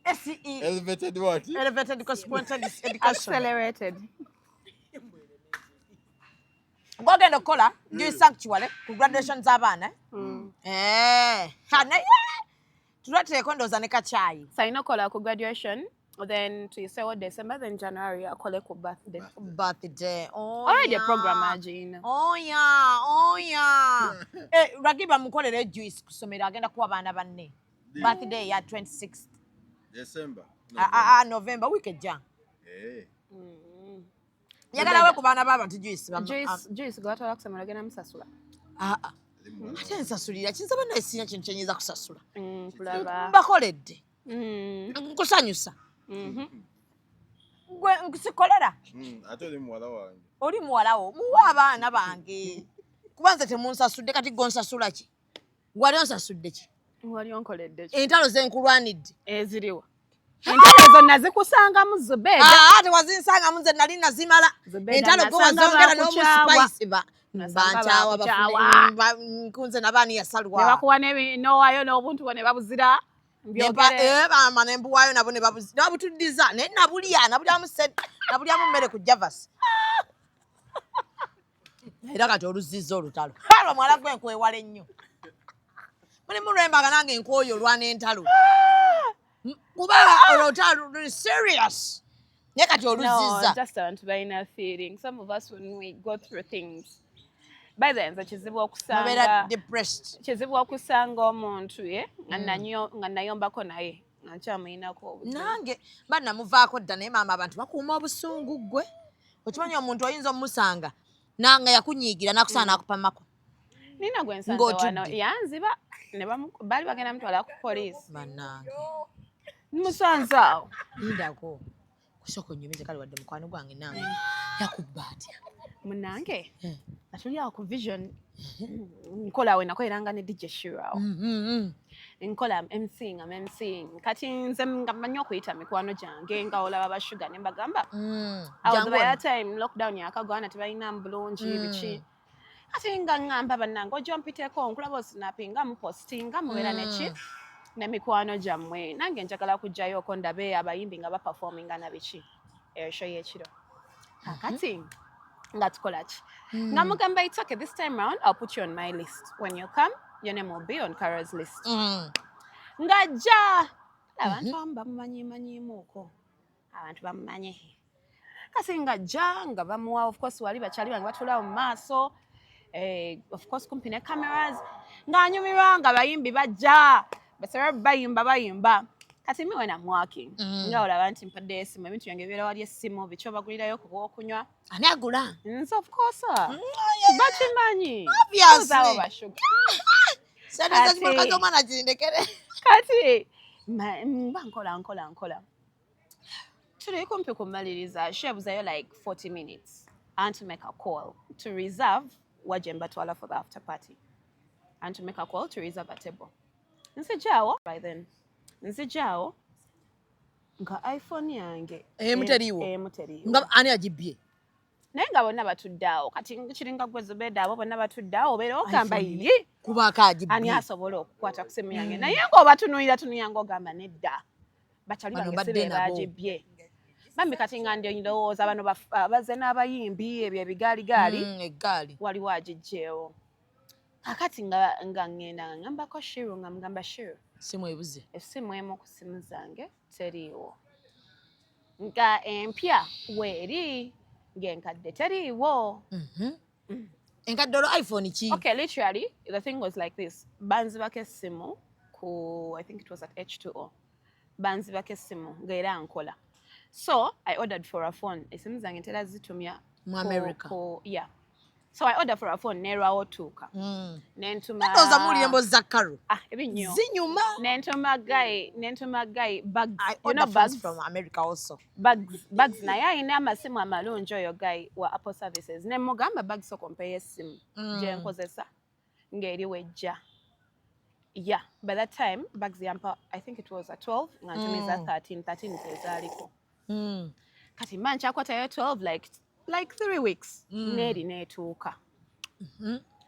SCE. Elevated what? Elevated Consequential Education. Accelerated. Gwagenda okukola juice sanctuary ku graduation z'abaana. Eh, ha, naye tuleetereko ndowooza ne kacaayi. So alina okukola ku graduation, then tuyisewo December, then January akole ku birthday. Birthday, oh, Already yeah. program agiyina. Oh yeah, oh yeah. Eh, Ragiba mukolere juice ku ssomero, agenda kuwa baana banne. Birthday ya 26th. December. Ah, ah, ah, November, week ejja. Eh. Njagala we ku baana b'abantu juice. Juice gwe batwala kusomero agenda musasula. Ah, ah. Ate nsasulira kinsaba, naye sirina kintu kyenyinza kusasula. Kulaba. Mbakoledde. Nkusanyusa. Gwe nkusikolera. Ate oli muwala wange. Oli muwalawo, muwe abaana bange. Kuba nze temunsasudde, kati gwe onsasula ki? Wali onsasudde ki? Wali onkoledde ki? Entalo zenkulwanidde. Eziriwa? Entalo ezo nazikusangamu, Zubeeda. Ah, tewazinsangamu, nze nali nazimala. Zubeeda, Entalo gwe nasanga wazongera bakukyawa. n'omusipayisi ba Nasanga bankyawa. bakukyawa. Nkunze nabaani yasalwa. Ne bakuwa n'owaayo n'obuntu bwo ne babuzira. Mbyogere. Bama ne mbuwaayo nabo ne babutuddiza, naye nabulya nabulyamu sente, nabulyamu mmere ku Javas. Era kati oluzizza olutalo alwa mwala gwe nkwewala ennyo. Mulimu lwembaga nange enkooyo olwana entalo, kuba olutalo luli serious, naye kati No, oluzizza. just abantu balina feeling. Some of us, when we go through things, by the nze kizibu mubeera okusanga depressed. Kizibu okusanga omuntu ye nga nga nayombako naye nga nkyamuyinako obuzibu. Nange ba namuvaako dda, naye maama abantu bakuuma obusungu. Ggwe okimanyi omuntu oyinza omumusanga nanga yakunyiigira nakusanga nakupamako. Nina gwe nsanze Ng'otudde. wano yanziba ne baali bagenda mutwala ku poliisi. Bannange. Musanze awo. Lindako, kusooka onyumize kale, wadde mukwano gwange nange yakubba atya? Munange nga tuli awo ku Vision, nkola we nakoleranga ne DJ Shiro awo. Nkola MC, nga MC. Kati nze nga mmanyi okuyita mikwano gyange nga olaba bashuga ne mbagamba awo. Jangu by wano. That time lockdown yakagwana, tebalina bulungi biki. Ate nga ŋŋamba, "Bannange, ojja ompiteko, nkulaba osnapinga, mupostinga, mubeera neki nemikwano gyammwe, nange njagala kujjayoko ndabe abayimbi nga baperforminga na biki." Eyo show y'ekiro. Kakati nga tukola ki, nga mugamba, "It's okay, this time round I'll put you on my list. When you come, your name will be on Cara's list." Ng'ajja, abantu abamu bamumanyimanyiimuuko, abantu bamumanyi. Kasi ng'ajja nga bamuwa, of course wali bakyali bange batuula mu maaso, of course kumpi ne cameras, ng'anyumirwa nga bayimbi bajja, basera bayimba bayimba. Kati me, when I'm working, nga olaba nti mpadde esimu, ebintu byange bibeera wali, essimu, biki, obagulirayo ku bwokunywa. Ani agula? Nze, of course, bakimanyi. Obviously. Tuuzaawo bashuga. Sente z'ekimotoka z'omwana zindekere. Kati mba nkola nkola nkola, tuli kumpi kumaliriza, shebuzayo like 40 minutes. I want to make a call to reserve waje mbatwala for the after party. I want to make a call to reserve a table. Nzijaawo, by then nzijaawo nga iPhone yange Emu teriiwo. Emu teriiwo. Nga ani agibbye? Naye nga bonna batudde awo. Kati kiringa gwe Zubeda, abo bonna batudde awo, obeera ogamba, iPhone. "Ye, Kubaako ani agibbye. asobola okukwata ku simu yange?" Naye ng'obatunuulira tunulira ng'ogamba, "Nedda, bakyali Bano bange si mbadde be nabo. bagibbye." Bambi, kati nga ndi ndowooza bano bazze n'abayimbi, ebyo ebigaaligaali, Eggaali. waliwo agiggyeewo. Kakati nga ŋŋenda nga ŋŋambako Shiru, nga mugamba, "Shiru, Simu ebuze." essimu emu ku simu zange teriiwo, nga empya weeri, ng'enkadde teriiwo." Enkadde olwo iPhone ki? Okay, literally, the thing was like this. Banzibako essimu ku, I think it was at H2O. Banzibako essimu ng'era nkola. So I ordered for a phone. Essimu zange ntera zitumya Mu America. Yeah. So I ordered for a phone, nerwawo tuuka. Nentuma Ndowooza muwulira emboozi za Karo. Ah, ebinnyo. Zinyuma. Nentuma guy Bugs. I You order know phones Bugs? from America also. Bugs, Bugs naye alina amasimu amalungi, oyo guy wa Apple services. Ne mugamba, "Bugs, okompeyo essimu gye nkozesa ng'eri wejja." Yeah, by that time Bugs yampa, I think it was a 12, nga ntumiza 13, 13 zezaaliko. Kati mba nkyakwatayo 12 like 3 weeks, neeri neetuuka.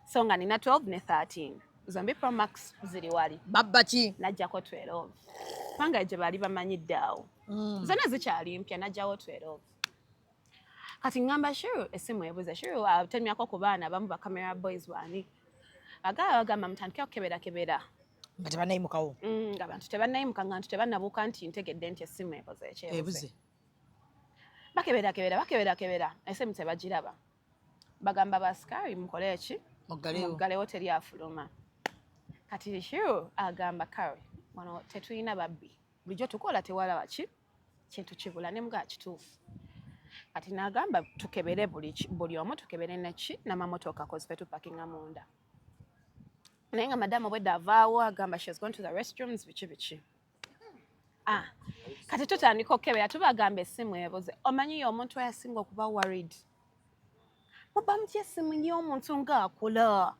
So nga nina 12 ne 13, zombi Pro Max ziri wali. Babba ki? Najjako 12 kubanga gye baali bamanyidde awo, zonna zikyali mpya. Najjawo 12. Kati ŋŋamba Shiru, essimu ebuze. Shiru atemyako ku baana abamu, ba camera boys baani, agaba bagamba, "Mutandike okukeberakebera." Nga tebannayimukawo. Nga bantu tebannayimuka, nga ntu tebannabuuka nti ntegedde nti essimu ekoze ekyebuze. Ebuze. Bakeberakebera, bakeberakebera, essimu tebagiraba. Bagamba basikaari, "Mukole eki?" Muggalewo. "Muggalewo, teri afuluma." Kati Shiru agamba, "Kare, wano tetulina babbi, bulijjo tukola tewalaba ki kintu kibula." Ne mugaa, "Kituufu." Kati n'agamba, "Tukebere buli omu, tukebere neki n'amamotoka, 'cause ffe tupakinga munda." Naye nga madamu obwedda avaawo, agamba she has gone to the restrooms, biki biki. Ah, kati tutandika okukebera, tubagamba essimu ebuze. Omanyiyo omuntu ayasinga okuba worried, muba mutya essimu y'omuntu ng'akula?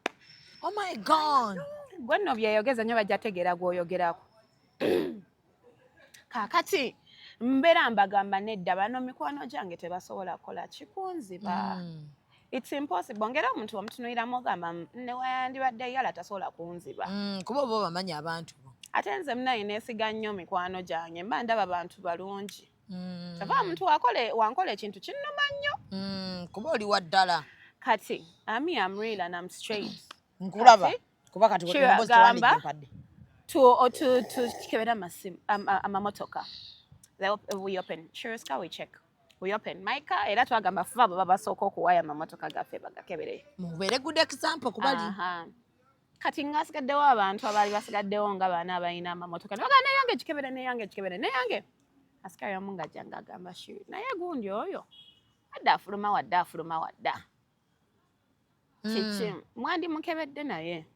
Oh my God. Gwe nno byeyogeza nnyo, bajja tegeera gw'oyogerako. Kaakati mbeera mbagamba, "Nedda, bano mikwano gyange tebasobola kukola kikunziba. It's impossible." Ngera omuntu omutunuuliramu ogamba, "Newayandibadde yala tasobola kunziba." Kuba oba obamanyi abantu bo. Ate nze munaye neesiga nnyo mikwano gyange, mba ndaba bantu balungi. Kyava omuntu wankola ekintu kinnuma nnyo. Kuba oli wa ddala. Kati ami am real and I'm straight. Nkulaba. Kati, Kuba kati Sure, emboozi gamba. tewandigimpadde. Tukebera amasimu, amamotoka. We open Shiru's car, we check, we open my car. Era twagamba ffe abo babasooka okuwaya amamotoka gaffe bagakebere. Mubeere good example kubali. Aha. Kati ngasigaddewo abantu abaali basigaddewo nga baana abalina amamotoka, ne bagamba, "Neyange gikebere, neyange gikebere, neyange." Asikari omu ng'ajja ng'agamba Shiru, "Naye gundi oyo wadde afuluma, wadde afuluma, wadda kiki, mwandi mukebedde." Naye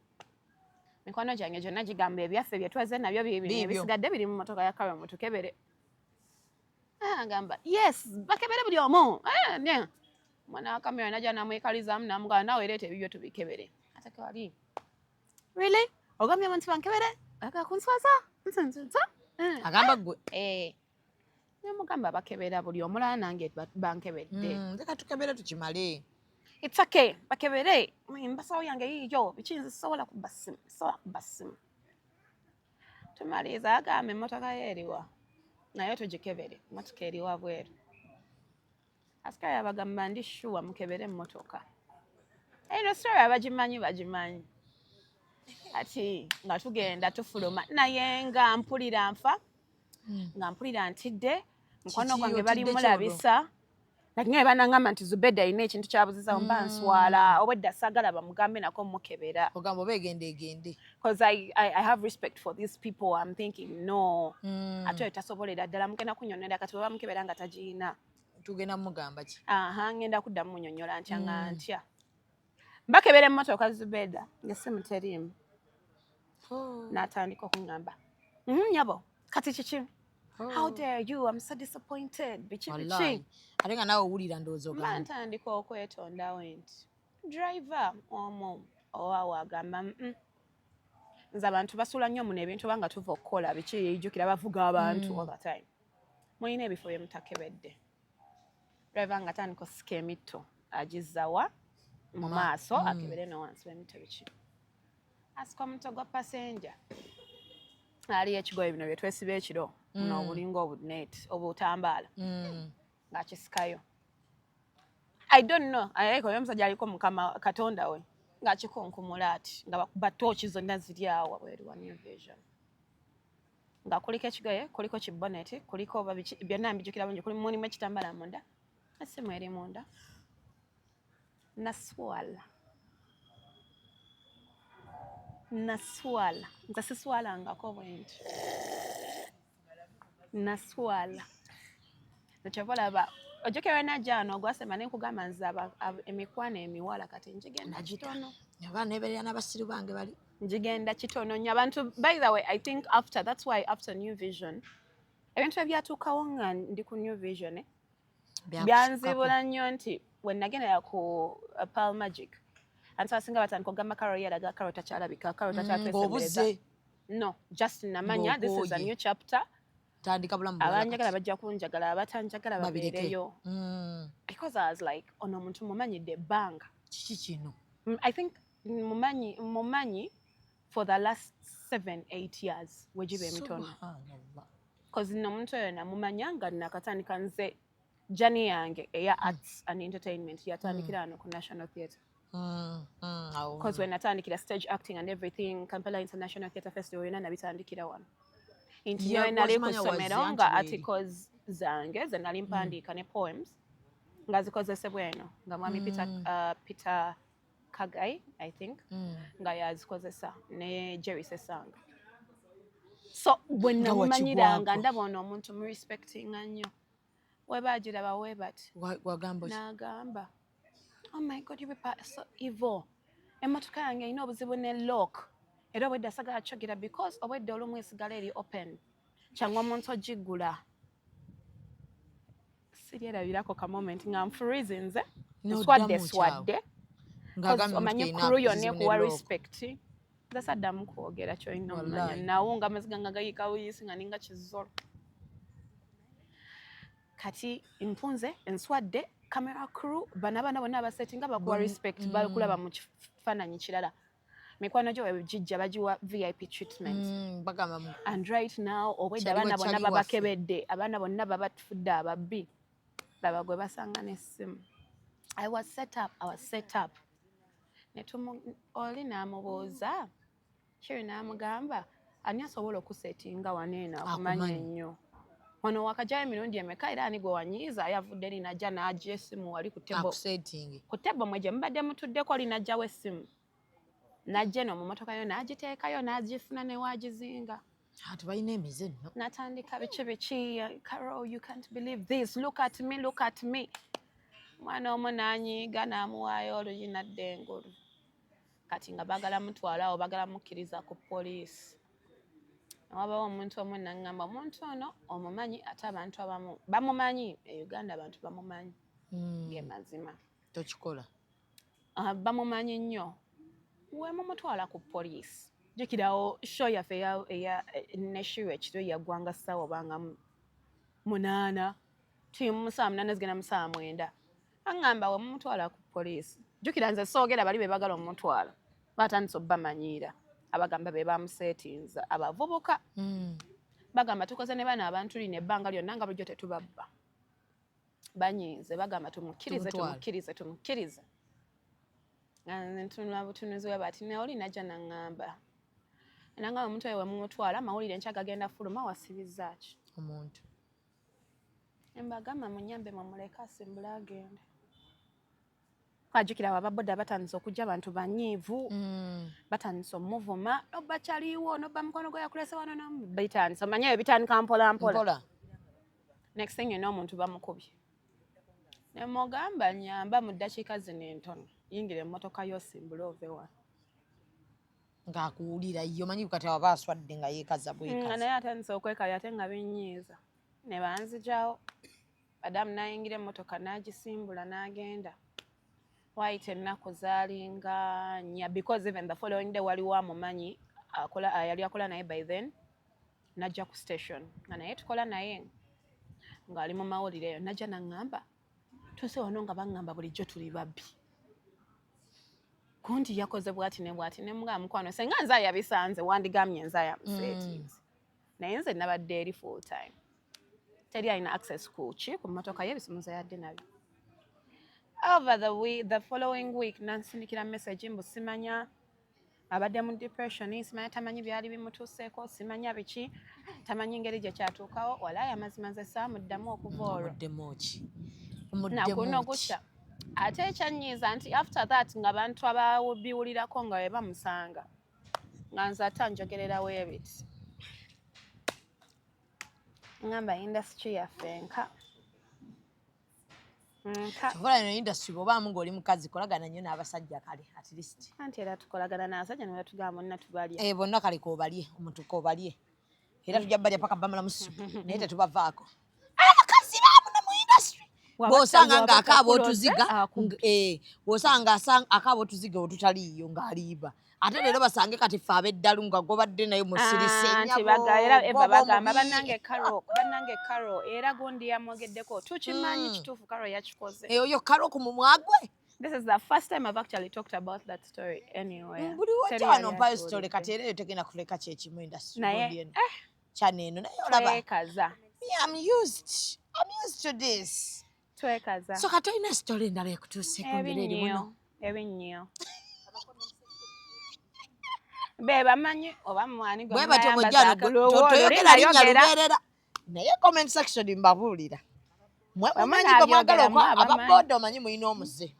mikwano gyange gyonna gigamba, "Ebyaffe bye twazze nabyo biibino, Biibyo. ebisigadde biri mu motoka ya Kare, mutukebere." Ah, agamba, "Yes, bakebere buli omu." Eh, ne mwana wa kamera najja namwekalizaamu, namugamba, "Naawe leeta ebibyo tubikebere." Ate kewali, "Really, ogambye abantu bankebere? Oyagala kunswaza?" Nsunsunsa. Agamba gwe. Eh. Nemugamba, "Bakebera buli omulala, nange bankebedde." Leka tukebere tukimale. It's okay, bakebere. Mbasawo yange yiyo, biki, nze sobola kubba ssimu, sobola kubba ssimu. Tumaliriza, agamba, "Emmotoka ye eriwa? Naye tugikebere." Emmotoka eriwa bweru. Asikari abagamba, "Ndi sure, mukebere emmotoka." Eno story abagimanyi bagimanyi. Ati nga tugenda tufuluma, naye nga mpulira nfa, nga mpulira ntidde. Mukwano Kiki gwange bali otidde? mulabisa, like nga banangamba nti Zubeda alina ekintu kyabuzizawo, mba nswala, obwedda saagala bamugambe nako mukebera. Ogamba oba egende egende. Because I have respect for these people. I'm thinking, no, ate oyo tasobolera ddala, mugenda kunyonyola. Kati bwe bamukebera nga tagiyina, tugenda mugamba ki? Aha, ngenda kuddamu munyonyola ntya nga ntya? Bakebera emmotoka Zubeda ng'essimu teriimu. N'atandika okuŋŋamba, "Nyabo, kati kiki? How dare you? I'm so disappointed. Biki biki?" Wallahi, ate nga naawe owulira, ndowooza Mba ogamba ntandika okwetondawo nti driver omu owaawo agamba, Nze abantu basula nnyo muno ebintu oba nga tuva okukola biki, yejjukira bavuga abantu all the time. Mulina ebifo bye mutakebedde." Driver nga atandika osika emitto agizzawa mu maaso, akebere no wansi w'emitto biki. Asika omutto gwa passenger, aliyo ekigoye bino bye twesiba ekiro buno obulinga obunet obutambaala, ng'akisikayo. I don't know, aliko oyo omusajja aliko mukama katonda we, ng'akikunkumula ati nga bakuba tooki zonna ziri awo wabweru wa New Vision, nga kuliko ekigoye, kuliko kiboneti, kuliko oba biki byonna mbijjukira bulungi, kuli mulimu ekitambala munda, essimu eri munda. Naswala, naswala, nze siswalangako bwe nti, naswala. Kyova olaba ojjukira wenajja wano ogwasema ne nkugamba nze emikwano emiwala kati njigenda kitono. Aba neberera n'abasiru bange bali. Njigenda kitono nnyo abantu. By the way, I think after, that's why after New Vision, ebintu ebyatuukawo nga ndi ku New Vision, eh, byanzibula nnyo nti we nagendera ku Pearl Magic, anti abasinga batandika okugamba Caro yalaga, Caro takyalabika, Caro takyatwesembereza. Ng'obuze. No, just namanya this is a Ng'okooye. new chapter. Tandika bulamu bulala. Abanjagala Kati. bajja kunjagala, abatanjagala Babireke. babeereyo, because I was like, ono omuntu mumanyidde ebbanga. Kiki kino? I think mumanyi for the last 7, 8 years, wegiba emitono. Subhanallah. Cause nno omuntu oyo namumanya nga nakatandika nze journey yange eya arts and entertainment, yatandikira wano ku National Theatre. Awo. Because when natandikira stage acting and everything, Kampala International Theatre Festival, yonna nabitandikira wano. Nti Yeah, nyowe nali ku wakimanya ssomero wazi, nga anti weeri. articles zange ze nali mpandiika ne poems nga zikozesebwa eno, nga mwami Peter Kagai, I think, nga yazikozesa ne Jerry Sesanga. So bwe Nga namumanyiranga, wakigwako. ndaba ono omuntu mu respectinga nnyo, webagiraba we bati. Wagamba ki? N'agamba, "Oh my God, you people are so evil. Emmotoka yange erina obuzibu ne lock, era obwedda sagala kyogera because obwedda olumu esigala eri open, kyangu omuntu ogiggula." Siryerabirako ka moment nga nfreezinze, nswadde. N'oddamu kyawo. Swadde. Ng'agambye Omanyi emmotoka erina crew yonna obuzibu ne ekuwa lock. respect. Nze saddamu kwogera, kyolina omumanya. Wallahi. Nawunga amaziga nga gayiika buyisi, nga ninga kizolo. Kati nfunze, nswadde, camera crew bano abaana bonna abasetinga bakuwa respect, bakulaba mu kifaananyi kirala. Mikwano gyo wegijja bagiwa VIP treatment. Bagamba And right now obwedda Kyaliwo abaana bonna kyali waffe. babakebedde, abaana bonna babatufudde ababbi. Laba gwe basanga n'essimu. I was set up, I was set up. Netumu oli n'amubuuza, Sherry n'amugamba, "Ani asobola okusetinga wano eno akumanya Akumanyi. ennyo? Wano wakajjayo emirundi emeka, era ani gwe wanyiiza yavudde eri najja n'aggya essimu wali ku table?" Akusetinge. Ku table mwe gye mubadde mutuddeko, oli n'aggyawo essimu, n'ajja eno mu motoka yo n'agiteekayo n'agifuna ne waagizinga. Ati balina emize nno. Natandika biki biki, "Carol, you can't believe this, look at me, look at me." Mwana omu n'anyiiga n'amuwaayo oluyi n'adda engulu. Kati nga baagala mutwala awo, baagala mukkiriza ku poliisi. Wabawo omuntu omu naŋŋamba, "Omuntu ono omumanyi?" Ate abantu abamu bamumanyi e Uganda, abantu bamumanyi, ge mazima. Tokikola. Ah, bamumanyi nnyo. We mumutwala ku poliisi, jjukirawo show yaffe eya neshiru ekiro yaggwanga ssaawa obanga 8, tuli mu ssaawa 8 zigenda mu ssaawa 9. Aŋŋamba, "We mumutwala ku poliisi, jjukira nze soogera, bali be bagala omutwala batandise obbamanyiira, abagamba be bamuseetinza abavubuka." Bagamba, "Tukoze ne bano abantu lino ebbanga lyonna nga bulijjo tetubabba." Banyiize, bagamba tumukkirize. Tumutwale. Tumukkirize, tumukkirize. Nga nze ntunula butunuzi we bati, naye oli najja naŋŋamba, nangamba omuntu oyo wemumutwala, amawulire enkya gagenda fuluma, wasibizza ki omuntu? Mbagamba munyambe mumuleke asimbule agende. Ajjukira abo ababoda batandise okujja, abantu banyiivu. Batandise omuvuma, noba kyaliwo, noba mukwano gwe yakulese wano, bitandise, omanye ebyo bitandika mpola mpola. Mpola. Next thing you know, omuntu bamukubye. Nemugamba nyamba mu ddakiika zino entono, yingira emmotoka yo osimbule ove wano. Ng'akuwulira ye, omanyi kati aba aswadde nga yeekaza bwekaza. Naye atandise okwekalya ate nga binyiiza, ne banzijawo. Adamu n'ayingira emmotoka n'agisimbula n'agenda. Waayita ennaku zaalinga 4, because even the following day waliwo amumanyi akola, yali akola naye by then, najja ku station nga naye tukola naye ng'ali mu mawulire eyo, najja naŋŋamba tuuse wano nga baŋŋamba bulijjo tuli babbi, gundi yakoze bwati ne bwati. Ne mugamba, mukwano, senga nze ayabisanze wandigambye nze ayamuseetinze, naye nze nabadde eri full time, teri alina access ku ki, ku mmotoka ye, ebisumuzo yadde nabyo. Over the week, the following week, nansindikira message mbu simanya abadde mu depression, simanya tamanyi byali bimutuuseeko, simanya biki, tamanyi ngeri gye kyatuukawo. Walaayi amazima nze saamuddamu okuva olwo. Omuddemu ki? Nakuno Omuddemu ki? Gutya ate ekyanyiiza nti after that nga bantu ababiwulirako nga bwe bamusanga nga nze ate anjogererawo ebiti, ngamba industry yaffe nka nka. Kyova eno industry bw'obaamu ng'oli mukazi, kolagana nnyo n'abasajja, kale at least. Anti era tukolagana n'abasajja ne batugamba bonna tubalya. Eh, bonna kale koobalye, omuntu koobalye, era tujja balya paka bamalamu supu, naye tetubavaako abakazi baamuno mu industry. Bw'osanga ng'akaaba otuziga bw'osanga akaaba otuziga otutaliiyo ng'aliiba, ate leero basange kati ffe ab'eddalu nga gobadde naye musirise. Anti era Eva bagamba bannange Caro, bannange Caro, era gundi yamwogeddeko, tukimanyi. Kituufu Caro yakikoze. Oyo Caro ku mumwa gwe. This is the first time I've actually talked about that story anywhere. Buli wajja wano mpayo story, kati era eyo tegenda kuleka kyekimu industry. Naye, gundi eno kyano eno, naye olaba twekaza. Me, I'm used to this. Twekaza. So kati olina story endala ekutuuseeko ngeri eri muno? Ebinnyo, ebinnyo be bamanyi oba mwani gwe Bwe batyo munayambaza mujjano akalowoozo, toyogera linnya nayogera. Lubeerera, naye comment section mbabuulira. Mwe Bwe mumanyi gwe mwagala munaabyogera, mwe abamanyi. Ababoda omanyi mulina omuze.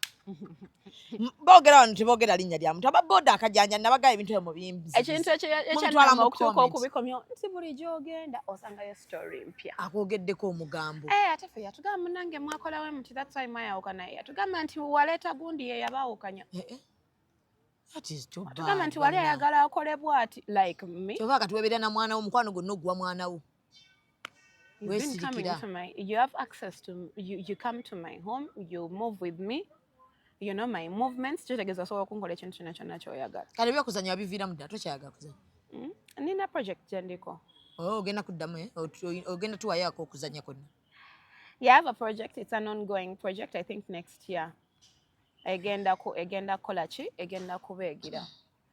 Boogera wano, teboogera linnya lya muntu. Ababoda akajanja nabagaba ebintu ebyo mubimbi. Ekintu Mubitwala ekyanama mu okutuuka comment. okubikomya nti buli gy'ogenda osangayo story mpya. Akwogeddeko omugambo. Eh, ate ffe yatugamba munange mwakolawo muti, that's why mwayawukana. Naye yatugamba nti waleeta gundi ye yabaawukanya. Eh, eh. That is too bad, Tugamba nti wali bannange. ayagala akole bw'ati like me. Kyova kati webeera na mwana wo, omukwano gwonna oguwa mwana wo. You've been coming Weesirikira. to my, you have access to, you come to my home, you move with me, you know my movements, kitegeeza osobola okunkola ekintu kyonna kyonna ky'oyagala. Kale ebyokuzanya wabiviiramu ddala, tokyayagala kuzanya? Nina project gye ndiko. Oh, ogenda kuddamu, eh? Ogenda tuwayoako okuzanya kwonna? Yeah, I have a project. It's an ongoing project. I think next year. Egenda ku egenda kukola ki? Egenda kubeegira.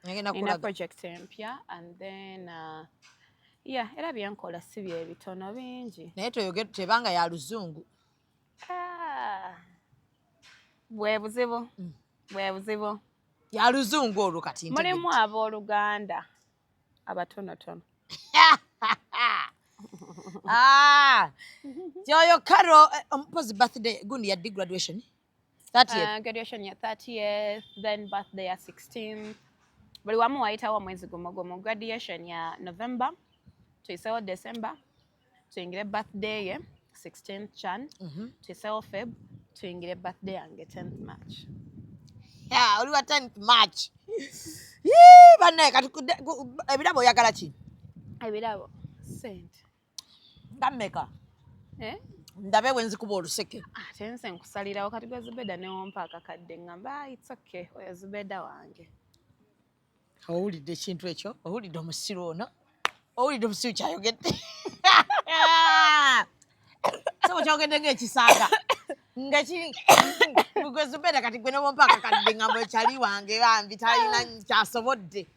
Egenda Nina kulaga. project empya and then yeah, era byenkola si bye bitono bingi. Naye toyoge tebanga ya luzungu. Ah. Bwe buzibu. Bwe buzibu. Ya luzungu olwo kati ntegedde. Mulimu abooluganda abatonotono. Ah, kyoyo Caro, mpozi birthday gundi ya di graduation 30th. Graduation ya 30th, then birthday ya 16th. Buli wamu wayitawo omwezi gumu gumu. Graduation ya November, tuyisewo December, tuyingire birthday ye 16th Jan, tuyisewo Feb, tuyingire birthday yange 10th March. Yeah, oli wa 10th March. Yee, bannaye kati ebirabo oyagala ki? Ebirabo sente. Nga mmeka? Eh? Ndabe bwe nzikuba oluseke. Ate nze nkusalirawo kati gwe Zubeda newompa akakadde ngamba, "Ah, it's okay, oyo Zubeda wange." Owulidde ekintu ekyo? Owulidde omusiru ono? Owulidde omusiru kyayogedde? Sebo kyogedde ng'ekisaaga nga kiri gwe Zubeda, kati gwe newompa akakadde ngamba ekyali wange bambi talina kyasobodde.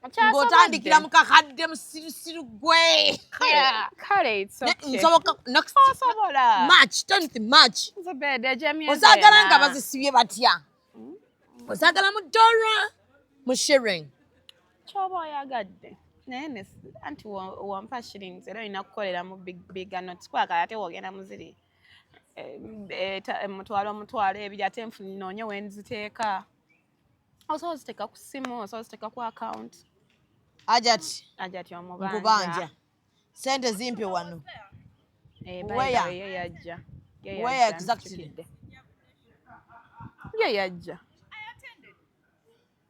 Ng'otandikira mu kakadde musirusiru gwe. Kale, it's okay. Nsoboka next Osobola. March, 10th March. Zubeda, egy'emyezi Ozaagala ena. nga bazisibye batya? Ozaagala mu dollar, mu shilling? Kyoba oyagadde, naye anti wampa shillings era olina kukolera mu big big notes, kwagala ate wogenda mu ziri 2000, 20,000, ate noonye wenziteeka. Osobola oziteeka ku ssimu, osobola oziteeka ku account. Ajati. Ajati omubanja. Nkubanja sente zimpe wano. Eh, by the Where? way, ye yajja. Ye Where yajja, exactly? nzijukidde. Ye yajja,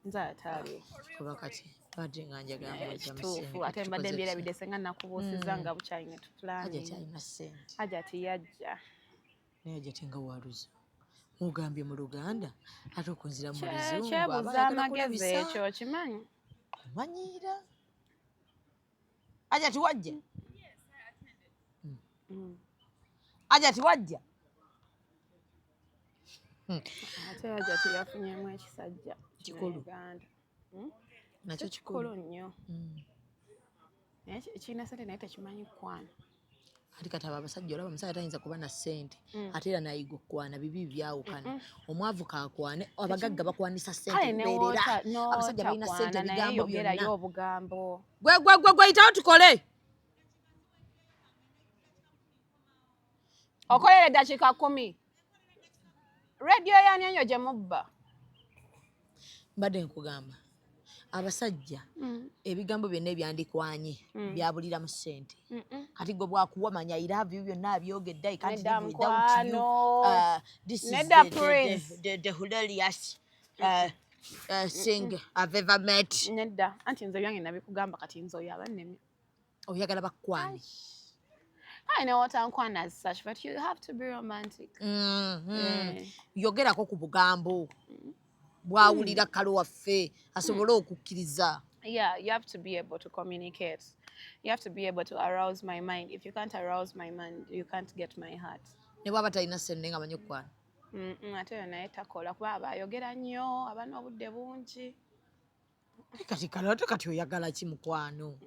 nze ataaliwo. Kuba kati badde nga njagala mujja mu Kituufu. ssente. Ate mbadde mbyerabidde, senga nakubuusizza nga bukyalina Ajati tuplanning. alina sente. Ajati yajja. Naye Ajati nga waluzo mugambye mu Luganda ate okunzira mu Luzungu, aba Kyebuuza ayagala amagezi. kulabisa. Ekyo okimanyi. Omanyiira. Ajati wajja? Ajati wajja? Ate Ajati yafunyemu ekisajja kino. Kikulu. Uganda. Nakyo kikulu kikulu. nnyo, naye kirina sente naye tekimanyi kwana. Ate kati abo abasajja, olaba omusajja tayinza kuba na ssente ate era nayiga okukwana. Bibi byawukana, omwavu kakwane, abagagga bakwanisa ssente. Kale ne Lubeerera abasajja balina ssente, n'otakwana naye ebigambo yogerayo byonna. obugambo. Gwe gwe gwe gwe, yitawo tukole. Okolera eddakiika 10, rediyo yani enyo gye mubba. Mbadde nkugamba abasajja ebigambo byonna ebyandikwanye byabulira mu ssente. Kati gwe bwakuwa, manya I love you, byonna abyogedde, I can't Nedda, live without you. mukwano. This is Nedda, the, please. the hilarious thing I've ever met. Nedda, anti nze byange nabikugamba, kati nze oyo aba nnemye. Oyagala bakwane. I know what ankwana as such, but you have to be romantic. Eh. Yogerako ku bugambo bwawulira kalo waffe asobole okukkiriza. Yeah, you have to be able to communicate. You have to be able to arouse my mind. If you can't arouse my mind, you can't get my heart. Ne bwaba talina ssente nga manyi okukwana? Ate oyo naye takola, kuba aba ayogera nnyo, aba n'obudde bungi. Kati kale ate kati oyagala ki, mukwano?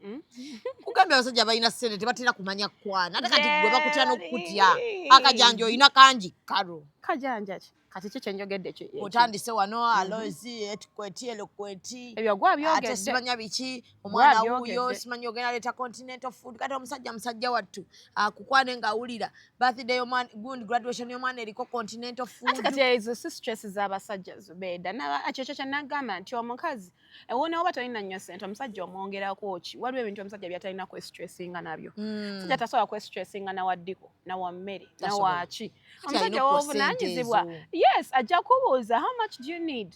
Kugambye abasajja balina ssente tebatera kumanya kukwana. Ate kati gwe bakutya n'okukutya. Akajanja olina kangi, kalo. Kajanja ki? Kati ki kyenjogedde Otandise wano alozi etikweti elokweti. Ebyo gwe Ate abyogedde. simanya biki, omwana Gwe wuuyo. abyogedde. Simanyi ogenda leeta continental food. Kati omusajja, musajja wattu akukwane ng'awulira birthday y'omwana gundi, graduation y'omwana eriko continental food. Ati kati ezo si stress z'abasajja, Zubeeda. Ekyo kye nagamba nti omukazi ewona oba tolina nnyo ssente, omusajja omwongerako ki? Waliwo ebintu omusajja byatalina kwestressinga nabyo. Omusajja tasobola kwestressinga nawa ddiko, nawa mmere, Tasobola. nawa ki. Ati alina Omusajja okuwa ssente w'obuvunaanyizibwa ezo. Yes, ajja kubuuza, "How much do you need?"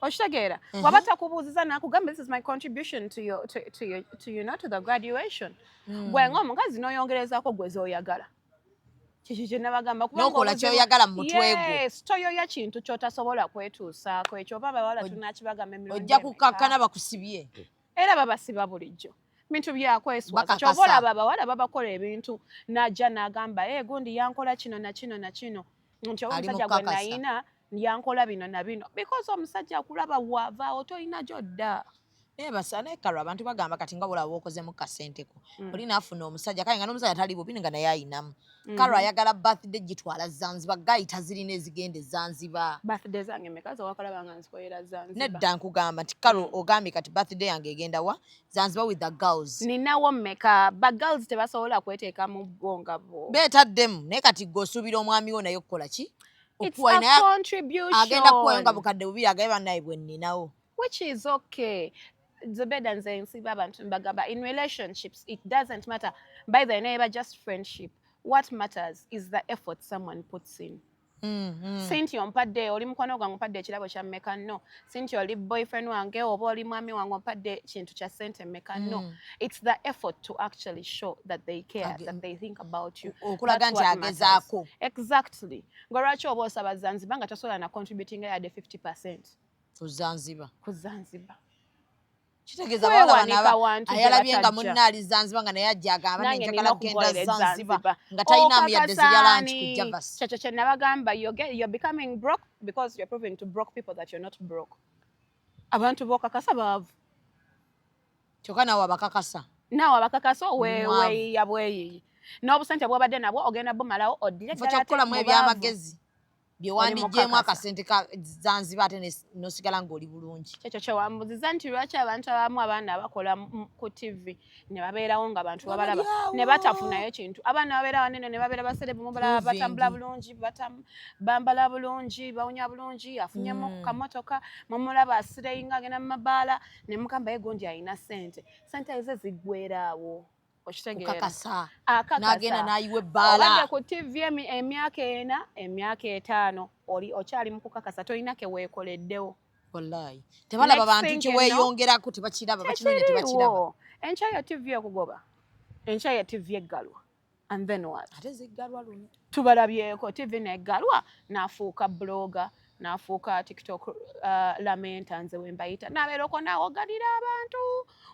Okitegeera? Waba takubuuziza nakugamba, "This is my contribution to your, to your, to, you know, to the graduation," gwe ng'omukazi n'oyongerezaako gwe z'oyagala. Kiki kye nabagamba? Kubanga N'okola ky'oyagala mu mutwe gwo. Yes, toyoya kintu ky'otasobola kwetuusaako. Ekyo oba abawala tunakibagamba emirundi Ojja emeka? kukakkana bakusibye. Era babasiba bulijjo, bintu byakweswaza. Bakakasa. Kyova olaba abawala babakola ebintu, n'ajja n'agamba, "E gundi yankola kino na kino na kino," nti oba Ali mu omusajja gwe kukakasa. nayina yankola bino na bino, because omusajja akulaba waavaawo tolina gy'odda. Naye basa naye kalo abantu bagamba kati nga bulaba wokozemu kasenteko, oli naafuna omusajja, kale nga n'omusajja tali bubi nga naye ayinamu. Kalo ayagala birthday gitwala Zanzibar, gayi tazirina ezigenda e Zanzibar. Birthday zange meka zewakalaba nga nzikolera Zanzibar? Nedda, nkugamba nti kalo ogambye kati birthday yange egenda wa? Zanzibar with the girls. Ninawo mmeka? Ba girls tebasobola kweteeka mu bo nga bo. Beetaddemu, naye kati gwe osuubira omwami wo naye okukola ki? It's Okuwa a naye contribution. Agenda kuwayo nga 2000 agaye bannaye bwe nninawo. Which is okay. Zubeda, nze nsiba abantu mbagamba, in relationships it doesn't matter by the neighbor, just friendship. What matters is the effort someone puts in. Si nti ompadde, oli mukwano gwange, ompadde ekirabo kya mmeka, no. Si nti oli boyfriend wange oba oli mwami wange, ompadde kintu kya ssente mmeka, no. It's the effort to actually show that they care, that they think about you. Okulaga That's nti what matters. agezaako. Exactly. Nga lwaki oba osaba Zanzibar nga tosobola na contributing yadde 50% Ku Zanzibar? Ku Zanzibar. Kitegeeza bawala bano Kwewanika wantu gye ayalabye nga batajja. munne ali Zanzibar, nga naye ajja agamba, Nange "Njagala nina kugenda okukolera e Zanzibar," Zanzibar. nga talinamu yadde zirya lunch Okakasa ku Javas. Kyekyo kye nabagamba, you're becoming broke because you're proving to broke people that you're not broke. Abantu b'okakasa baavu. Kyokka naawe abakakasa. Naawe abakakasa Mwavu. Weeyiya bweyiyi n'obusente bwobadde nabwo ogenda bumalawo oddire Kifo ddala ate kyokukolamu mu baavu. Ebyamagezi bye wandigyemu mukakasa. Akasente ka Zanzibar ate n'osigala ng'oli bulungi. Kyekyo kyewambuziza nti lwaki abantu abamu abaana abakola ku TV ne babeerawo nga abantu Nga babalaba bali awo. Ne batafunayo kintu. Abaana babeera wanene ne babeera ba celeb, mubalaba Proving. batambula bulungi, bambala bulungi, bawunya bulungi, afunyemu ku kamotoka, mumulaba asireyinga agenda mu mabaala ne mugamba ye gundi alina ssente. Ssente ze ziggweeraawo, okitegeera? Kukakasa. Akakasa. N'agenda n'ayiwa ebbaala. Obadde ku TV emyaka 4, emyaka 5, oli okyali mu kukakasa, tolina ke weekoleddewo. Wallahi tebalaba Next bantu thing kye you know, weeyongerako tebakiraba, bakinoonya tebakiraba. Tekiriiwo. Enkya ya TV ekugoba, enkya ya TV eggalwa, and then what? Ate ziggalwa luno. Tubalabyeko TV neggalwa n'afuuka blogger, n'afuuka TikTok lamenta, nze we mbayita, n'abeera okwo n'awoganira abantu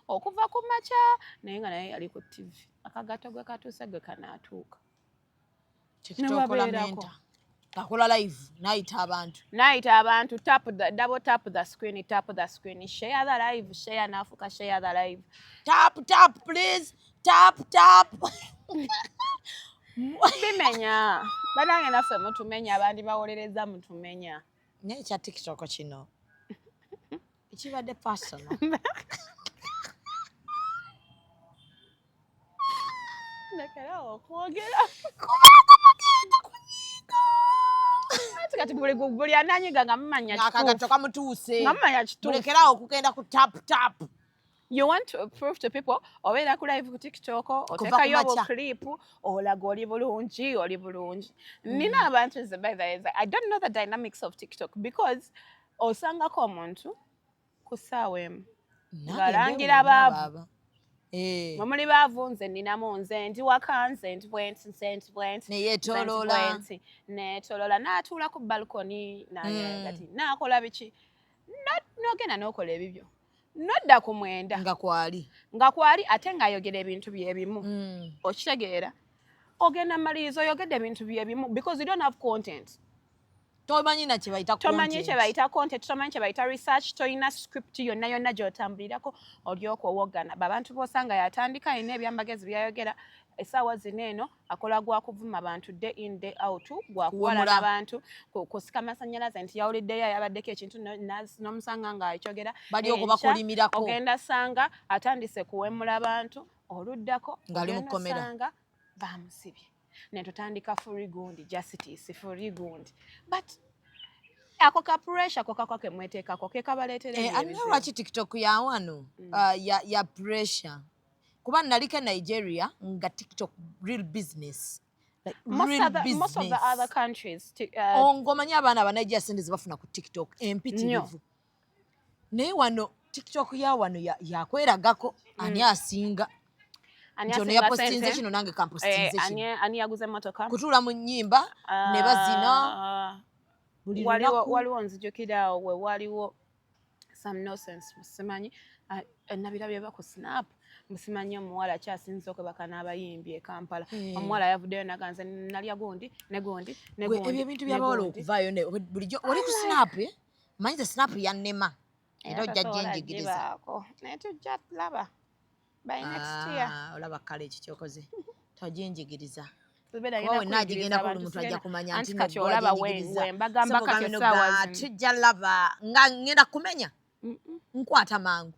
okuva ku makya, naye nga naye yali ku TV. Akagato gwe katuuse gwe kanaatuuka. TikTok Nebabeerako. Lamenta akola live n'ayita abantu. N'ayita abantu, tap the double tap the screen, tap the screen, share the live, share, n'afuuka share the live. Tap tap, please, tap tap. Bimenya banange, naffe mutumenya, abandi bawolereza mutumenya. Naye ekya TikTok kino ekibadde personal. Lekerawo okwogera. Kubanga mugenda kunyiiga. Anti kati buli ananyiga nga mumanya Akagato kituufu. kamutuuse. Nga mumanya kituufu. Mulekerawo okugenda ku tap tap. You want to prove to people, obeera ku live ku TikTok, oteekayo ku makya. Obuclip olaga oli bulungi, oli bulungi. Nina abantu nze, by the way, I don't know the dynamics of TikTok, because osangako omuntu ku ssaawa 1 ng'alangira baavu. Eh. Mwe muli baavu, nze ninamu, nze ndi waka, nze ndi bwenti, nze ndi bwenti, Neyeetooloola. nze ndi bwenti, neetooloola n'atuula ku balcony kati n'akola biki. N'ogenda n'okola ebibyo nodda ku 9. Nga kwali. Nga kwali ate ng'ayogera ebintu byebimu. Okitegeera? Ogenda maliriza oyogedde ebintu byebimu because you don't have content. Tomanyi na kye bayita Tomanyi content. kye bayita content, tomanyi kye bayita research, toyina script yonna yonna gy'otambulirako, olyoka owoggana babantu b'osanga yatandika alina ebyamagezi byayogera. Essaawa zino eno akola gwa kuvuma bantu day in day out, gwa kuwalana Kuwemula. Bantu, kusika masannyalaze nti yawuliddeyo yabaddeko ekintu n'omusanga ng'akyogera. Bali okwo Enkya bakolimirako. Ogenda sanga atandise kuwemula bantu, oluddako Ng'ali mu ogenda kkomera. sanga bamusibye, netutandika free gundi, justice free gundi, but ako ka pressure ko kako kemweteekako ke kabaleetera Eh, ebyo alina ebizibu. Lwaki TikTok ya wano ya pressure? Kuba naliko e Nigeria nga TikTok real business. Like, Most real most of the business. Other countries Ng'omanyi abaana Abanigeria sente zebafuna ku TikTok empitirivu, naye wano TikTok ya wano yakweragako ani asinga. Ani Nti ono asinga yapostinze sente? kino, nange kampostinze Eh, kino. Ani yaguze emmotoka? Kutuula mu nnyimba ne bazina Ah, buli waliwo lunaku. Waliwo nzijukira awo we waliwo some nonsense, simanyi, ah, nabirabye ba ku Snap, musimanyi omuwala kyasinze okwebaka n'abayimbi e Kampala. Eh. Omuwala yavuddeyo naganze nalya gundi ne gundi ne Gwe, gundi ebyo ebintu ne byabawala gundi. okuvaayo bulijjo oli ku Snap, eh? Manyi ze Snap yannema era ojja tasobola gyenjigiriza. gibaako, naye tujja laba by next year. Ah, olaba kale ekyo kyokoze toginjigiriza. Tubeera Kuba ngenda wenna kuyigiriza agigendako buli abantu, muntu ajja sigenda- kumanya Anti nti kati no, olaba gwe we mbagamba Sebo kati gambe essaawa noga, zino. tujja laba nga ngenda kumenya Mm-mm. nkwata mangu.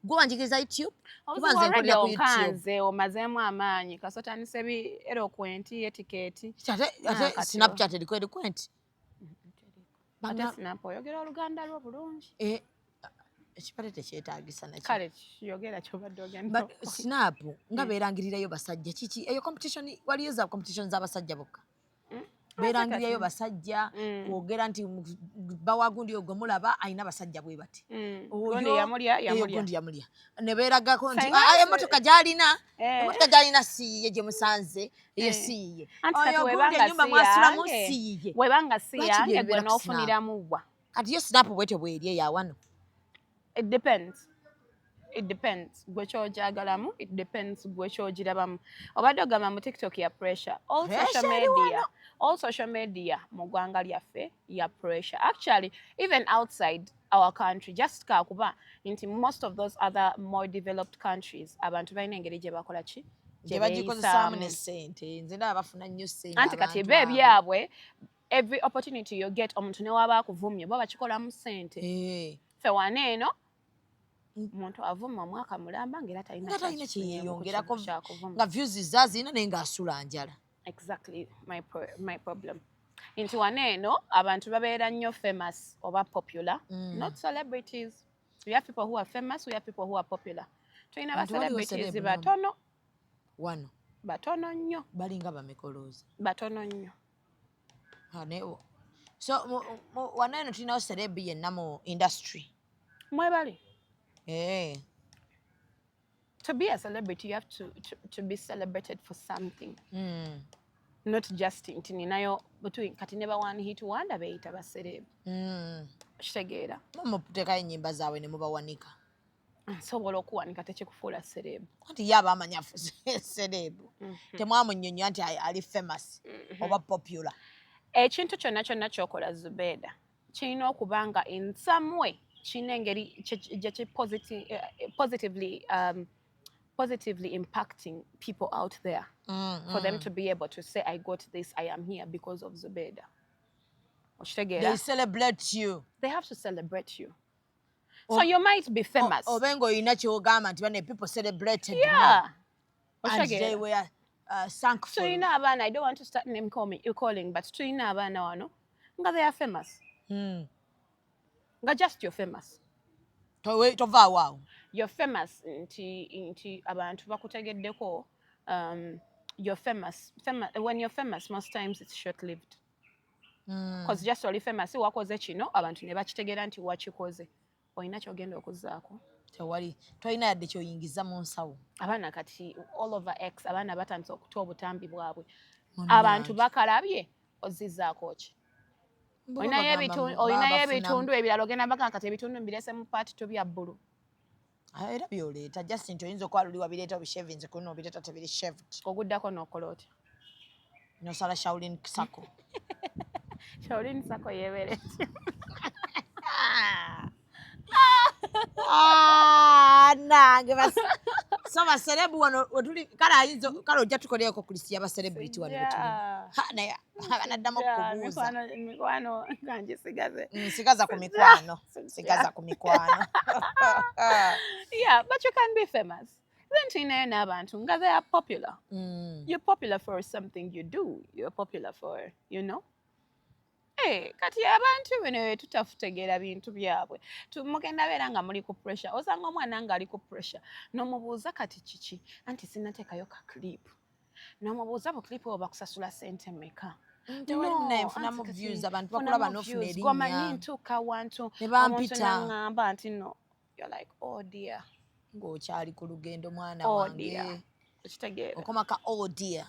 Gwe wanjigiriza YouTube kuba Obuzibu nze already nkolera ku YouTube. onkanze omazeemu amaanyi kasotandise bi eloquent etiquette. Ate Ah, kati Snapchat eriko eloquent. Ate Snap oyogera Oluganda lwo bulungi. Eh, ekipale tekyetaagisa nakyo. Kale yogera kyobadde ogenda. But Snap nga beerangirirayo basajja kiki eyo competition? Waliyo za competition z'abasajja bokka, beerangirirayo basajja kwogera nti bawagundi ogwo mulaba alina basajja bwe bati. Oyo- Gundi yamulya. Eyo Yamulya. gundi yamulya ne beeragako nti Singa "Ah, emmotoka gy'alina, Eh. emmotoka gy'alina si yiye, gye musanze eyo Eh. si yiye. Anti kati Oyo gundi webanga ennyumba si mwasulamu yange, si yiye." webanga si Lwaki yange bye gwe bibeera ku Snap? n'ofuniramu wa? Kati yo Snap bwetyo bweri eya wano. It depends, it depends gwe kyogyagalamu, it depends gwe kyogirabamu. Obadde ogamba mu TikTok ya pressure, all Pressure social eri media, all social media mu ggwanga lyaffe ya pressure. Actually, even outside Our country, just kakuba nti most of those other more developed countries, abantu balina engeri gye bakola ki? Gye bagikozesaamu ne ssente. Nze ndaba bafuna nnyo ssente. Anti kati abantu eba abo. Ebyabwe, every opportunity you get, omuntu ne waba akuvumye, bo bakikolamu ssente. Ffe wano eno, omuntu avuma omwaka mulamba ng'era talina Nga talina kyakifunyeemu ku kyeyeyongerako. kintu kyakuvuma. Nga views zaazirina naye ng'asula njala. Exactly my problem nti wano eno abantu babeera nnyo famous oba popular, not celebrities. We have people who are famous, we have people who are popular. Tulina ba Abantu waliwo celebrities celeb batono. Wano? Batono nnyo. Balinga bamekolooza? Batono nnyo. Ah, so wano eno tulinawo celeb yenna mu industry? Mwebali. To be a celebrity, you have to be celebrated for something, not just nti ninayo kati ne ba one hit wonder beeyita ba celeb. Kitegeera? Mumuteekayo ennyimba zaabwe ne mubawanika. Nsobola okuwanika, tekikufuula celeb. Anti ye aba amanya celeb. Temwamunnyonnyola nti ali famous oba popular. Ekintu kyonna kyonna kyokola, Zubeeda, kirina okuba nga in some way kirina engeri gye ki positively impacting people out there, for them to be able to say, "I got this, I am here because of Zubeeda." Okitegeera? They celebrate you. They have to celebrate you. So you might be famous. Obe ng'olina kyogamba nti bane people celebrated me and Okitegeera? they were thankful. Tulina abaana, I don't want to start name calling, but tulina abaana wano nga they are famous, nga just you're famous. Tovaawo awo. You're famous nti abantu bakutegeddeko. You're famous. When you're famous, most times it's short lived, because just oli famous, wakoze kino, abantu ne bakitegeera nti wakikoze, olina kyogenda okuzzaako? Tewali, tolina yadde kyoyingiza mu nsawo. Abaana kati all over X, abaana batandise okuta obutambi bwabwe. Munnange. Abantu bakalabye, ozizzaako ki? Bo Olinayo bagamba olinayo babafunamu. ebitundu ebirala, ogenda baga kati ebitundu mbirese mu part two bya bbulu. Ah, era byoleeta, just nti oyinza okuba luli wabireeta obishavinze, kuno obireeta tebiri shaved. Oguddako n'okola otya? Nosala Shaolin Sacco. Shaolin Sacco yebeere etya? Ah, nange so ba celeb wano wetuli, kale ayinza, kale ojja tukolereko ku list y'aba celebrity wano wetuli. Ha, naye abanaddamu okukubuuza. Mikwano nga ngisigaze. Sigaza ku mikwano, sigaza ku mikwano. Yeah, but you can be famous, then tulinayo n'abantu nga they are popular. You're popular for something you do, you're popular for. Hey, kati abantu bino tutafutegeera bintu byabwe. Mugenda beera nga muli ku pressure, osanga omwana ng'ali ku pressure, n'omubuuza kati kiki, anti sinnateekayo ka clip, n'omubuuza bu clip obwo bakusasula ssente mmeka? Tewali. No, Munaye nfunamu anti kati views, abantu bakulaba nfunamu n'ofuna views. Gwomanyi erinnya. Ntuuka wantu Ne omuntu bampita. n'aŋŋamba nti no, you're like, "Oh dear." Ng'okyali ku lugendo, mwana Oh wange. dear, okitegeera? Okoma ka "oh dear".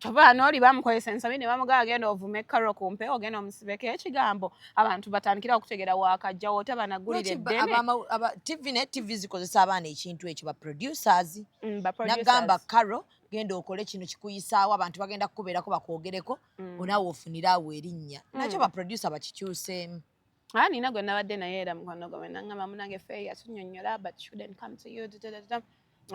Toba n'oli bamukozesa ensobi ne bamugamba, "Genda ovume Karo ku mpewo, ogenda omusibeko ekigambo," abantu batandikira okutegeera waakajjawo otaba naggulira Lwaki eddene. TV ne TV zikozesa abaana ekintu ekyo, ba producers? Ba producers. Nagamba, "Karo, genda okole kino kikuyisaawo, abantu bagenda kukubeerako bakwogereko, onaawe ofunire awo erinnya." Nakyo ba producer bakikyuseemu. Ah, nina gwe nabadde naye era mukwano gwe nangamba, "Munange Fey yatunnyonnyola, but shouldn't come to you, da, da, da, da."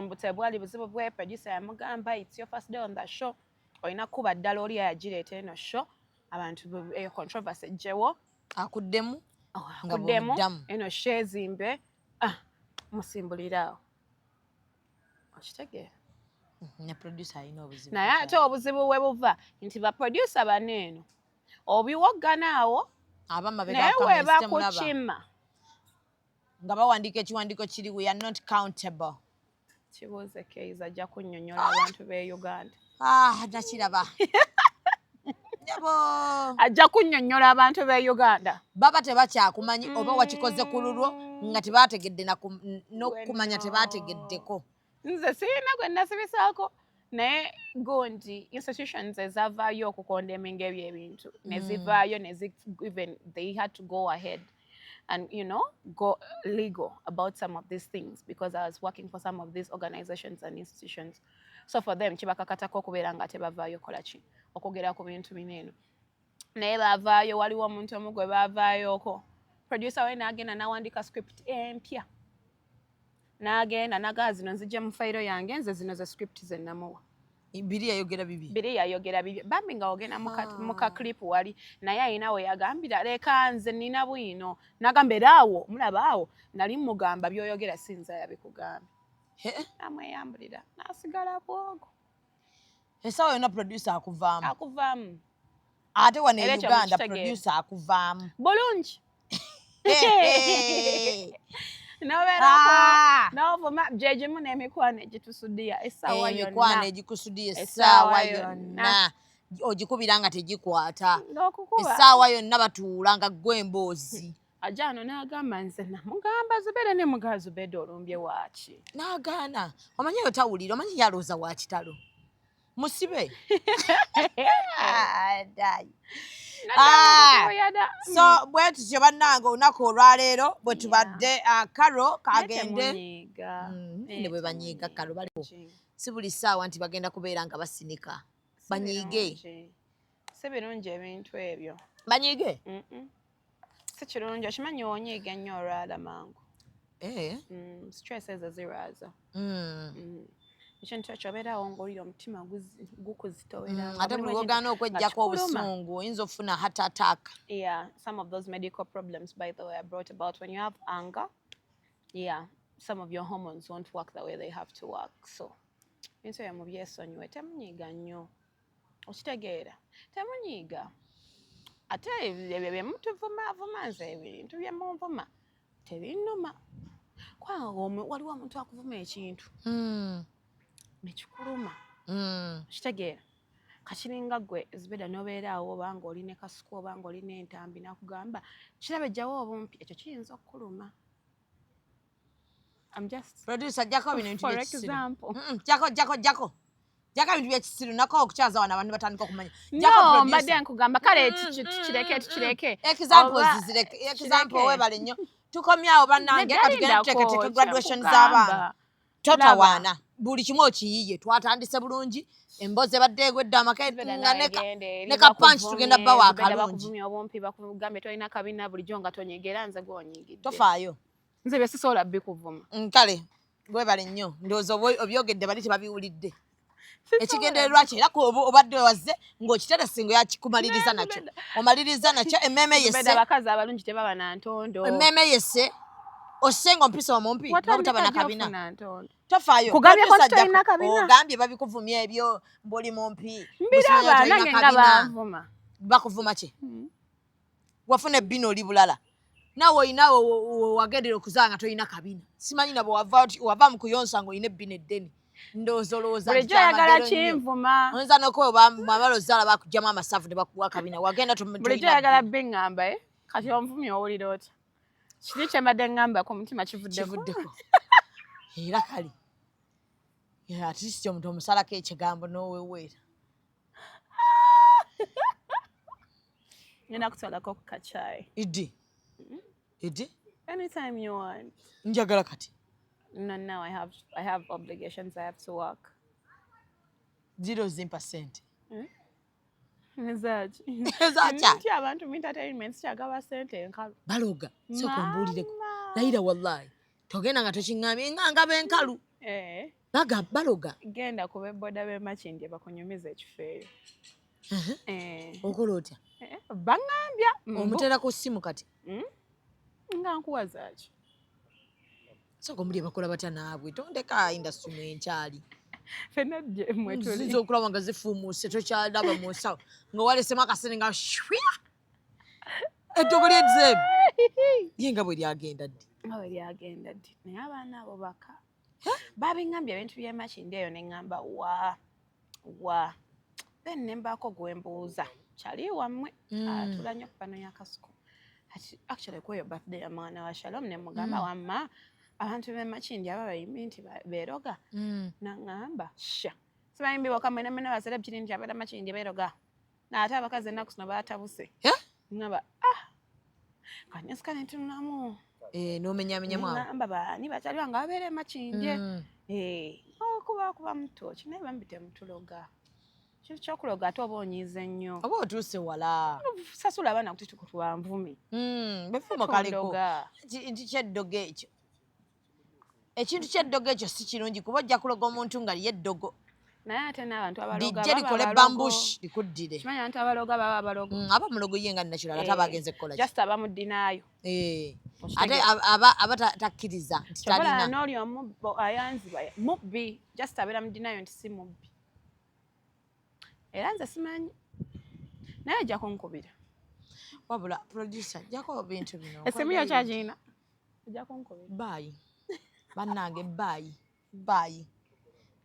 Mbu tebwali buzibu bwe, producer yamugamba, "It's your first day on the show, olina kuba ddala oli yagireeta eno show, abantu eyo controversy ejjewo." Akuddemu Oh, nga akuddemu. bw'omuddamu. Eno show ezimbe, ah, musimbulire awo, okitegeera? Ne producer alina obuzibu. Naye ate obuzibu bwe buva nti ba producer bano eno obiwoggana awo, Abamabega naye we kamera temulaba. bakukima. Nga bawandiika ekiwandiiko kiri, "We are not countable." Kibuuze Keiza, ajja kunnyonnyola abantu b'e Uganda. Ah, nakiraba nyabo. Ajja kunnyonnyola abantu b'e Uganda. Baba tebakyakumanyi oba wakikoze ku lulwo nga tebategedde n'okumanya. Weno. Tebategeddeko. Nze sirina gwe nasibisaako, naye gundi institutions ezavaayo okucondemninga ebyo ebintu ne zivaayo ne even they had to go ahead and go legal about some of these things, because I was working for some of these organizations and institutions. So for them kibakakatako okubeera nga tebavaayo kola ki, okwogera ku bintu bino eno, naye baavaayo. Waliwo omuntu omu gwe baavaayoko. Producer we n'agenda n'awandiika script empya, n'agenda nagaa, zino nzijja mu fayiro yange, nze zino ze script ze namuwa. Biri yayogera bibi. Biri yayogera bibi bambi, nga ogenda mu ka clip wali naye ayina we yagambira, leka nze nina bwino, nagamba era awo mulaba awo nali mugamba byoyogera sinza yabikugambye. Namweyambulira n'asigala bwogo. Essaawa yonna producer akuvaamu. Akuvaamu. Ate wano Era e ekyo Uganda mukitegeere. producer akuvaamu. Bulungi nobeerako novuma gyegimu n'emikwano egitusudiya essaawa Emikwano yonna. egikusudiya Essaawa essaawa yonna. yonna ogikubira nga tegikwata. N'okukuba. Essaawa yonna batuula nga ggwe emboozi. Ajja ano n'agamba nze namugamba Zubeda ne mugaa Zubeda olumbye waaki. N'agaana, omanyi oyo tawulira, omanyi yalowooza wa kitalo musibe. Ah, dai. Ah, so bwe tutyo bannange, olunaku olwaleero bwe tubadde, Karo kagende. Ne bwe banyiiga, Karo baliwo si buli ssaawa nti bagenda kubeera nga basinika banyiige. Si birungi ebintu ebyo. Banyiige. Si kirungi, okimanyi onyiiga ennyo olwala mangu. Eh. Stress ezo zirwaza. Ekintu ekyo obeerawo ng'olira omutima gukuzitowera. Ate buli lwogaana okweggyako obusungu oyinza okufuna heart attack. Yeah, some of those medical problems, by the way, are brought about when you have anger. Yeah, some of your hormones won't work the way they have to work. So, ebintu ebyo mubyesonyiwe, temunyiiga nnyo. Okitegeera, temunyiiga. Ate ebyo bye mutuvumaavuma, nze ebintu bye munvuma tebinnuma. Kubanga waliwo omuntu akuvuma ekintu ne kikuluma. Okitegeera, kakiringa gwe Zibeda n'obeera awo obanga oli ne kasuku obanga oli n'entambi n'akugamba kirabe jjawo obumpi, ekyo kiyinza okukuluma. I'm just Producer, jjako bino ebintu For by'ekisiru. example. Jjako, jjako, jjako, jjako ebintu by'ekisiru nako okukyaza wano abantu batandika okumanya. Jjako, No, producer. mbadde nkugamba kale tukireke, tukireke. Examples Oba- zireke example. Kireke. Webale nnyo, tukomyawo bannange, katugende Nedalindako, tuteeketeeke graduation kyakugamba. z'abaana. Totawaana, buli kimu okiyiye, twatandise bulungi, emboozi ebadde egwedde amaka nga ne ka punch tugenda bbawa akalungi. Bakuvumya obumpi, bakugambye tolina kabina, bulijjo nga tonyegera, nze gwonyigidde. Tofaayo. Nze bye sisobola bikuvuma. Kale webale nnyo, ndowooza obyogedde bali tebabiwulidde ekigendererwa kye, era obadde wazze ng'okiterese nga yakikumaliriza nakyo, omaliriza nakyo emmeeme Zubeda, yesse. abakazi abalungi tebaba na ntondo. Emmeeme yesse, osse nga ompisa omumpi n'obutaba na kabina. Ofuna ntondo. Tofaayo. Kugambyeko Producer nti tolina Jacko, kabina? Ogambye babikuvumya ebyo mboli mumpi. Mbiraba Busimanyi tolina nange nga kabina. banvuma. Bakuvuma ki? Wafuna ebbina oli bulala, naawe olina wagendera okuzaala nga tolina kabina, simanyi nabwe wava mu kuyonsa nga olina ebbina eddene, ndowooza olowooza nti Bulijjo oyagala kyamagero nnyo. kinvuma. Oyinza nokuba bwamala ozaala bakugjamu amasavu ne bakuwa kabina, wagenda Bulijjo tolina oyagala bbina. biŋŋamba, eh? Kati onvumya owulira otya? Kiri kye mbadde ŋŋamba ku mutima kivuddeko. Kivuddeko era kale ate si omuntu omusalako ekigambo n'oweweera. Ngenda kutwalako ku kacaayi. Idi idi. Anytime you want. Njagala kati. No, now I have obligations. I have to work. Ziro zimpa sente. Ezaki? Ezakya? Nti abantu mu entertainment kyagaba sente enkalu. Baloga, sooka ombuulireko. Mama. Layira wallahi togenda nga tokiŋŋambye nga ngaba enkalu. Eh, Baga baloga. Genda ku beboda b'e Makindye bakunyumiza ekifo eyo. Eh, Okola otya? Eh, baŋŋambya mbu. Omuteera ku ssimu kati? Nga nkuwa zaaki? Sooka omulye, bakola batya naabwe? Tondeka industry mwenkyali. Ffenna gye mwe tuli. Ziyinza okulaba nga zifuumuuse, tokyalaba mu nsawo nga walesemu akasente nga shwia eddogo ly'ezeemu ye nga bwe lyagenda ddi. Nga bwe lyagenda ddi, naye abaana abo baka babiŋŋambye ebintu by'e Makindye eyo ne ŋŋamba wa wa, then ne mbaako gwe mbuuza kyali wammwe atula nnyo ku pano ya Kasuku. Actually kweyo birthday ya mwana wa Shalom ne mugamba wamma abantu b'e Makindye aba bayimbi nti beeroga, naŋŋamba sha sibayimbi bokka, mwena mwena ba celebrity nti abeera Makindye beeroga, ate abakazi ennaku zino baatabuse. Eh? Ŋŋamba ah kanyesika nentunamu. Eh, n'omenyamenyamu awo. Ŋŋamba baani bakyali bange ababeera e Makindye? Eh, okuba kuba mutoki naye bambi temutuloga. Kintu kyokuloga ate oba onyiize nnyo. Oba otuuse wala. Sasula abaana kuti tukutuwa nvumi. Befumo kaliko. Tondoga. Nti kyeddogo ekyo. Ekintu kyeddogo ekyo si kirungi kuba ojja kuloga omuntu nga liye eddogo. Naye ate n'abantu abaloga Lijje baba likole balogo. bambush likuddire. Kimanyi abantu abaloga baba balogo. Aba mulogo ye nga natural ate aba agenze kukola ki? Just abamudinaayo. Ate aba takkiriza nti Kyobola talina. n'oli omubbo ayanzibwa mubbi just abeera mudinaayo nti si mubbi. Era nze simanyi. Naye ajja kunkubira. Wabula producer jjako ebintu bino. Essimu yo kyagirina. Ajja kunkubira. Bye. Bannange bye. Bye.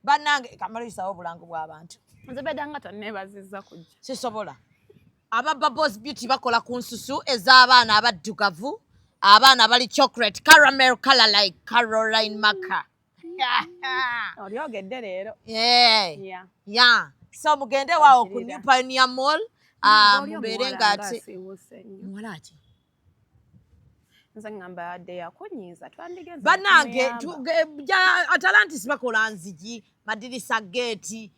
Bannange kamala obulango bw'abantu. Nze bedda nga tonneebazizza kujja. Sisobola. Aba Bubbles Beauty bakola ku nsusu ez'abaana abaddugavu, abaana bali chocolate, caramel color like Caroline Maka. Olyogedde leero. Yeah. Yeah. Yeah. So mugende waawo ku Okirira. New Pioneer Mall, Oli mubeere omuwala nga nga ate asiiwuuse nnyo. Muwala ki? Nze ŋŋamba yadde yakunyiiza twandigenze Bannange netumuyamba. Atalantis bakola nzigi, madirisa geeti.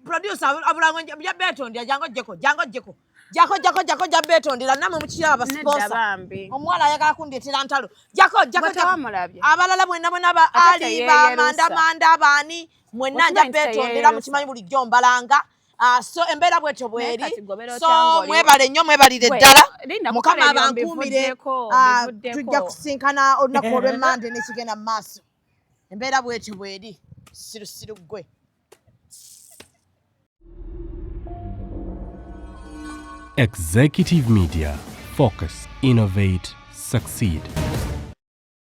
Producer abulango ja betondera jangu ojjeko jangu ojjeko. Jako jako jako ja betondera namwe mukiraba Nedda sponsor. bambi. Omuwala ayagala kundeetera ntalo. Jako jako Gwe jako. tewamulabye. Abalala mwenna mwenna ba Ate Ali teyeeyerusa. ba Manda Manda baani mwenna nja Okimanyi nti betondera teyeeyerusa. mukimanyi bulijjo mbalanga. So embeera bwetyo bweri. Naye kati gobera So otya ng'oli- mwebale nnyo mwebalire Gwe, ddala. Linda, Mukama kukola ebyo abankuumire. mbivuddeko, mbivuddeko. Tujja kusinkana olunaku olw'emmande n'ekigenda mu maaso. Embeera bwetyo bweri. Sirusiru ggwe. Executive Media. Focus, innovate, succeed.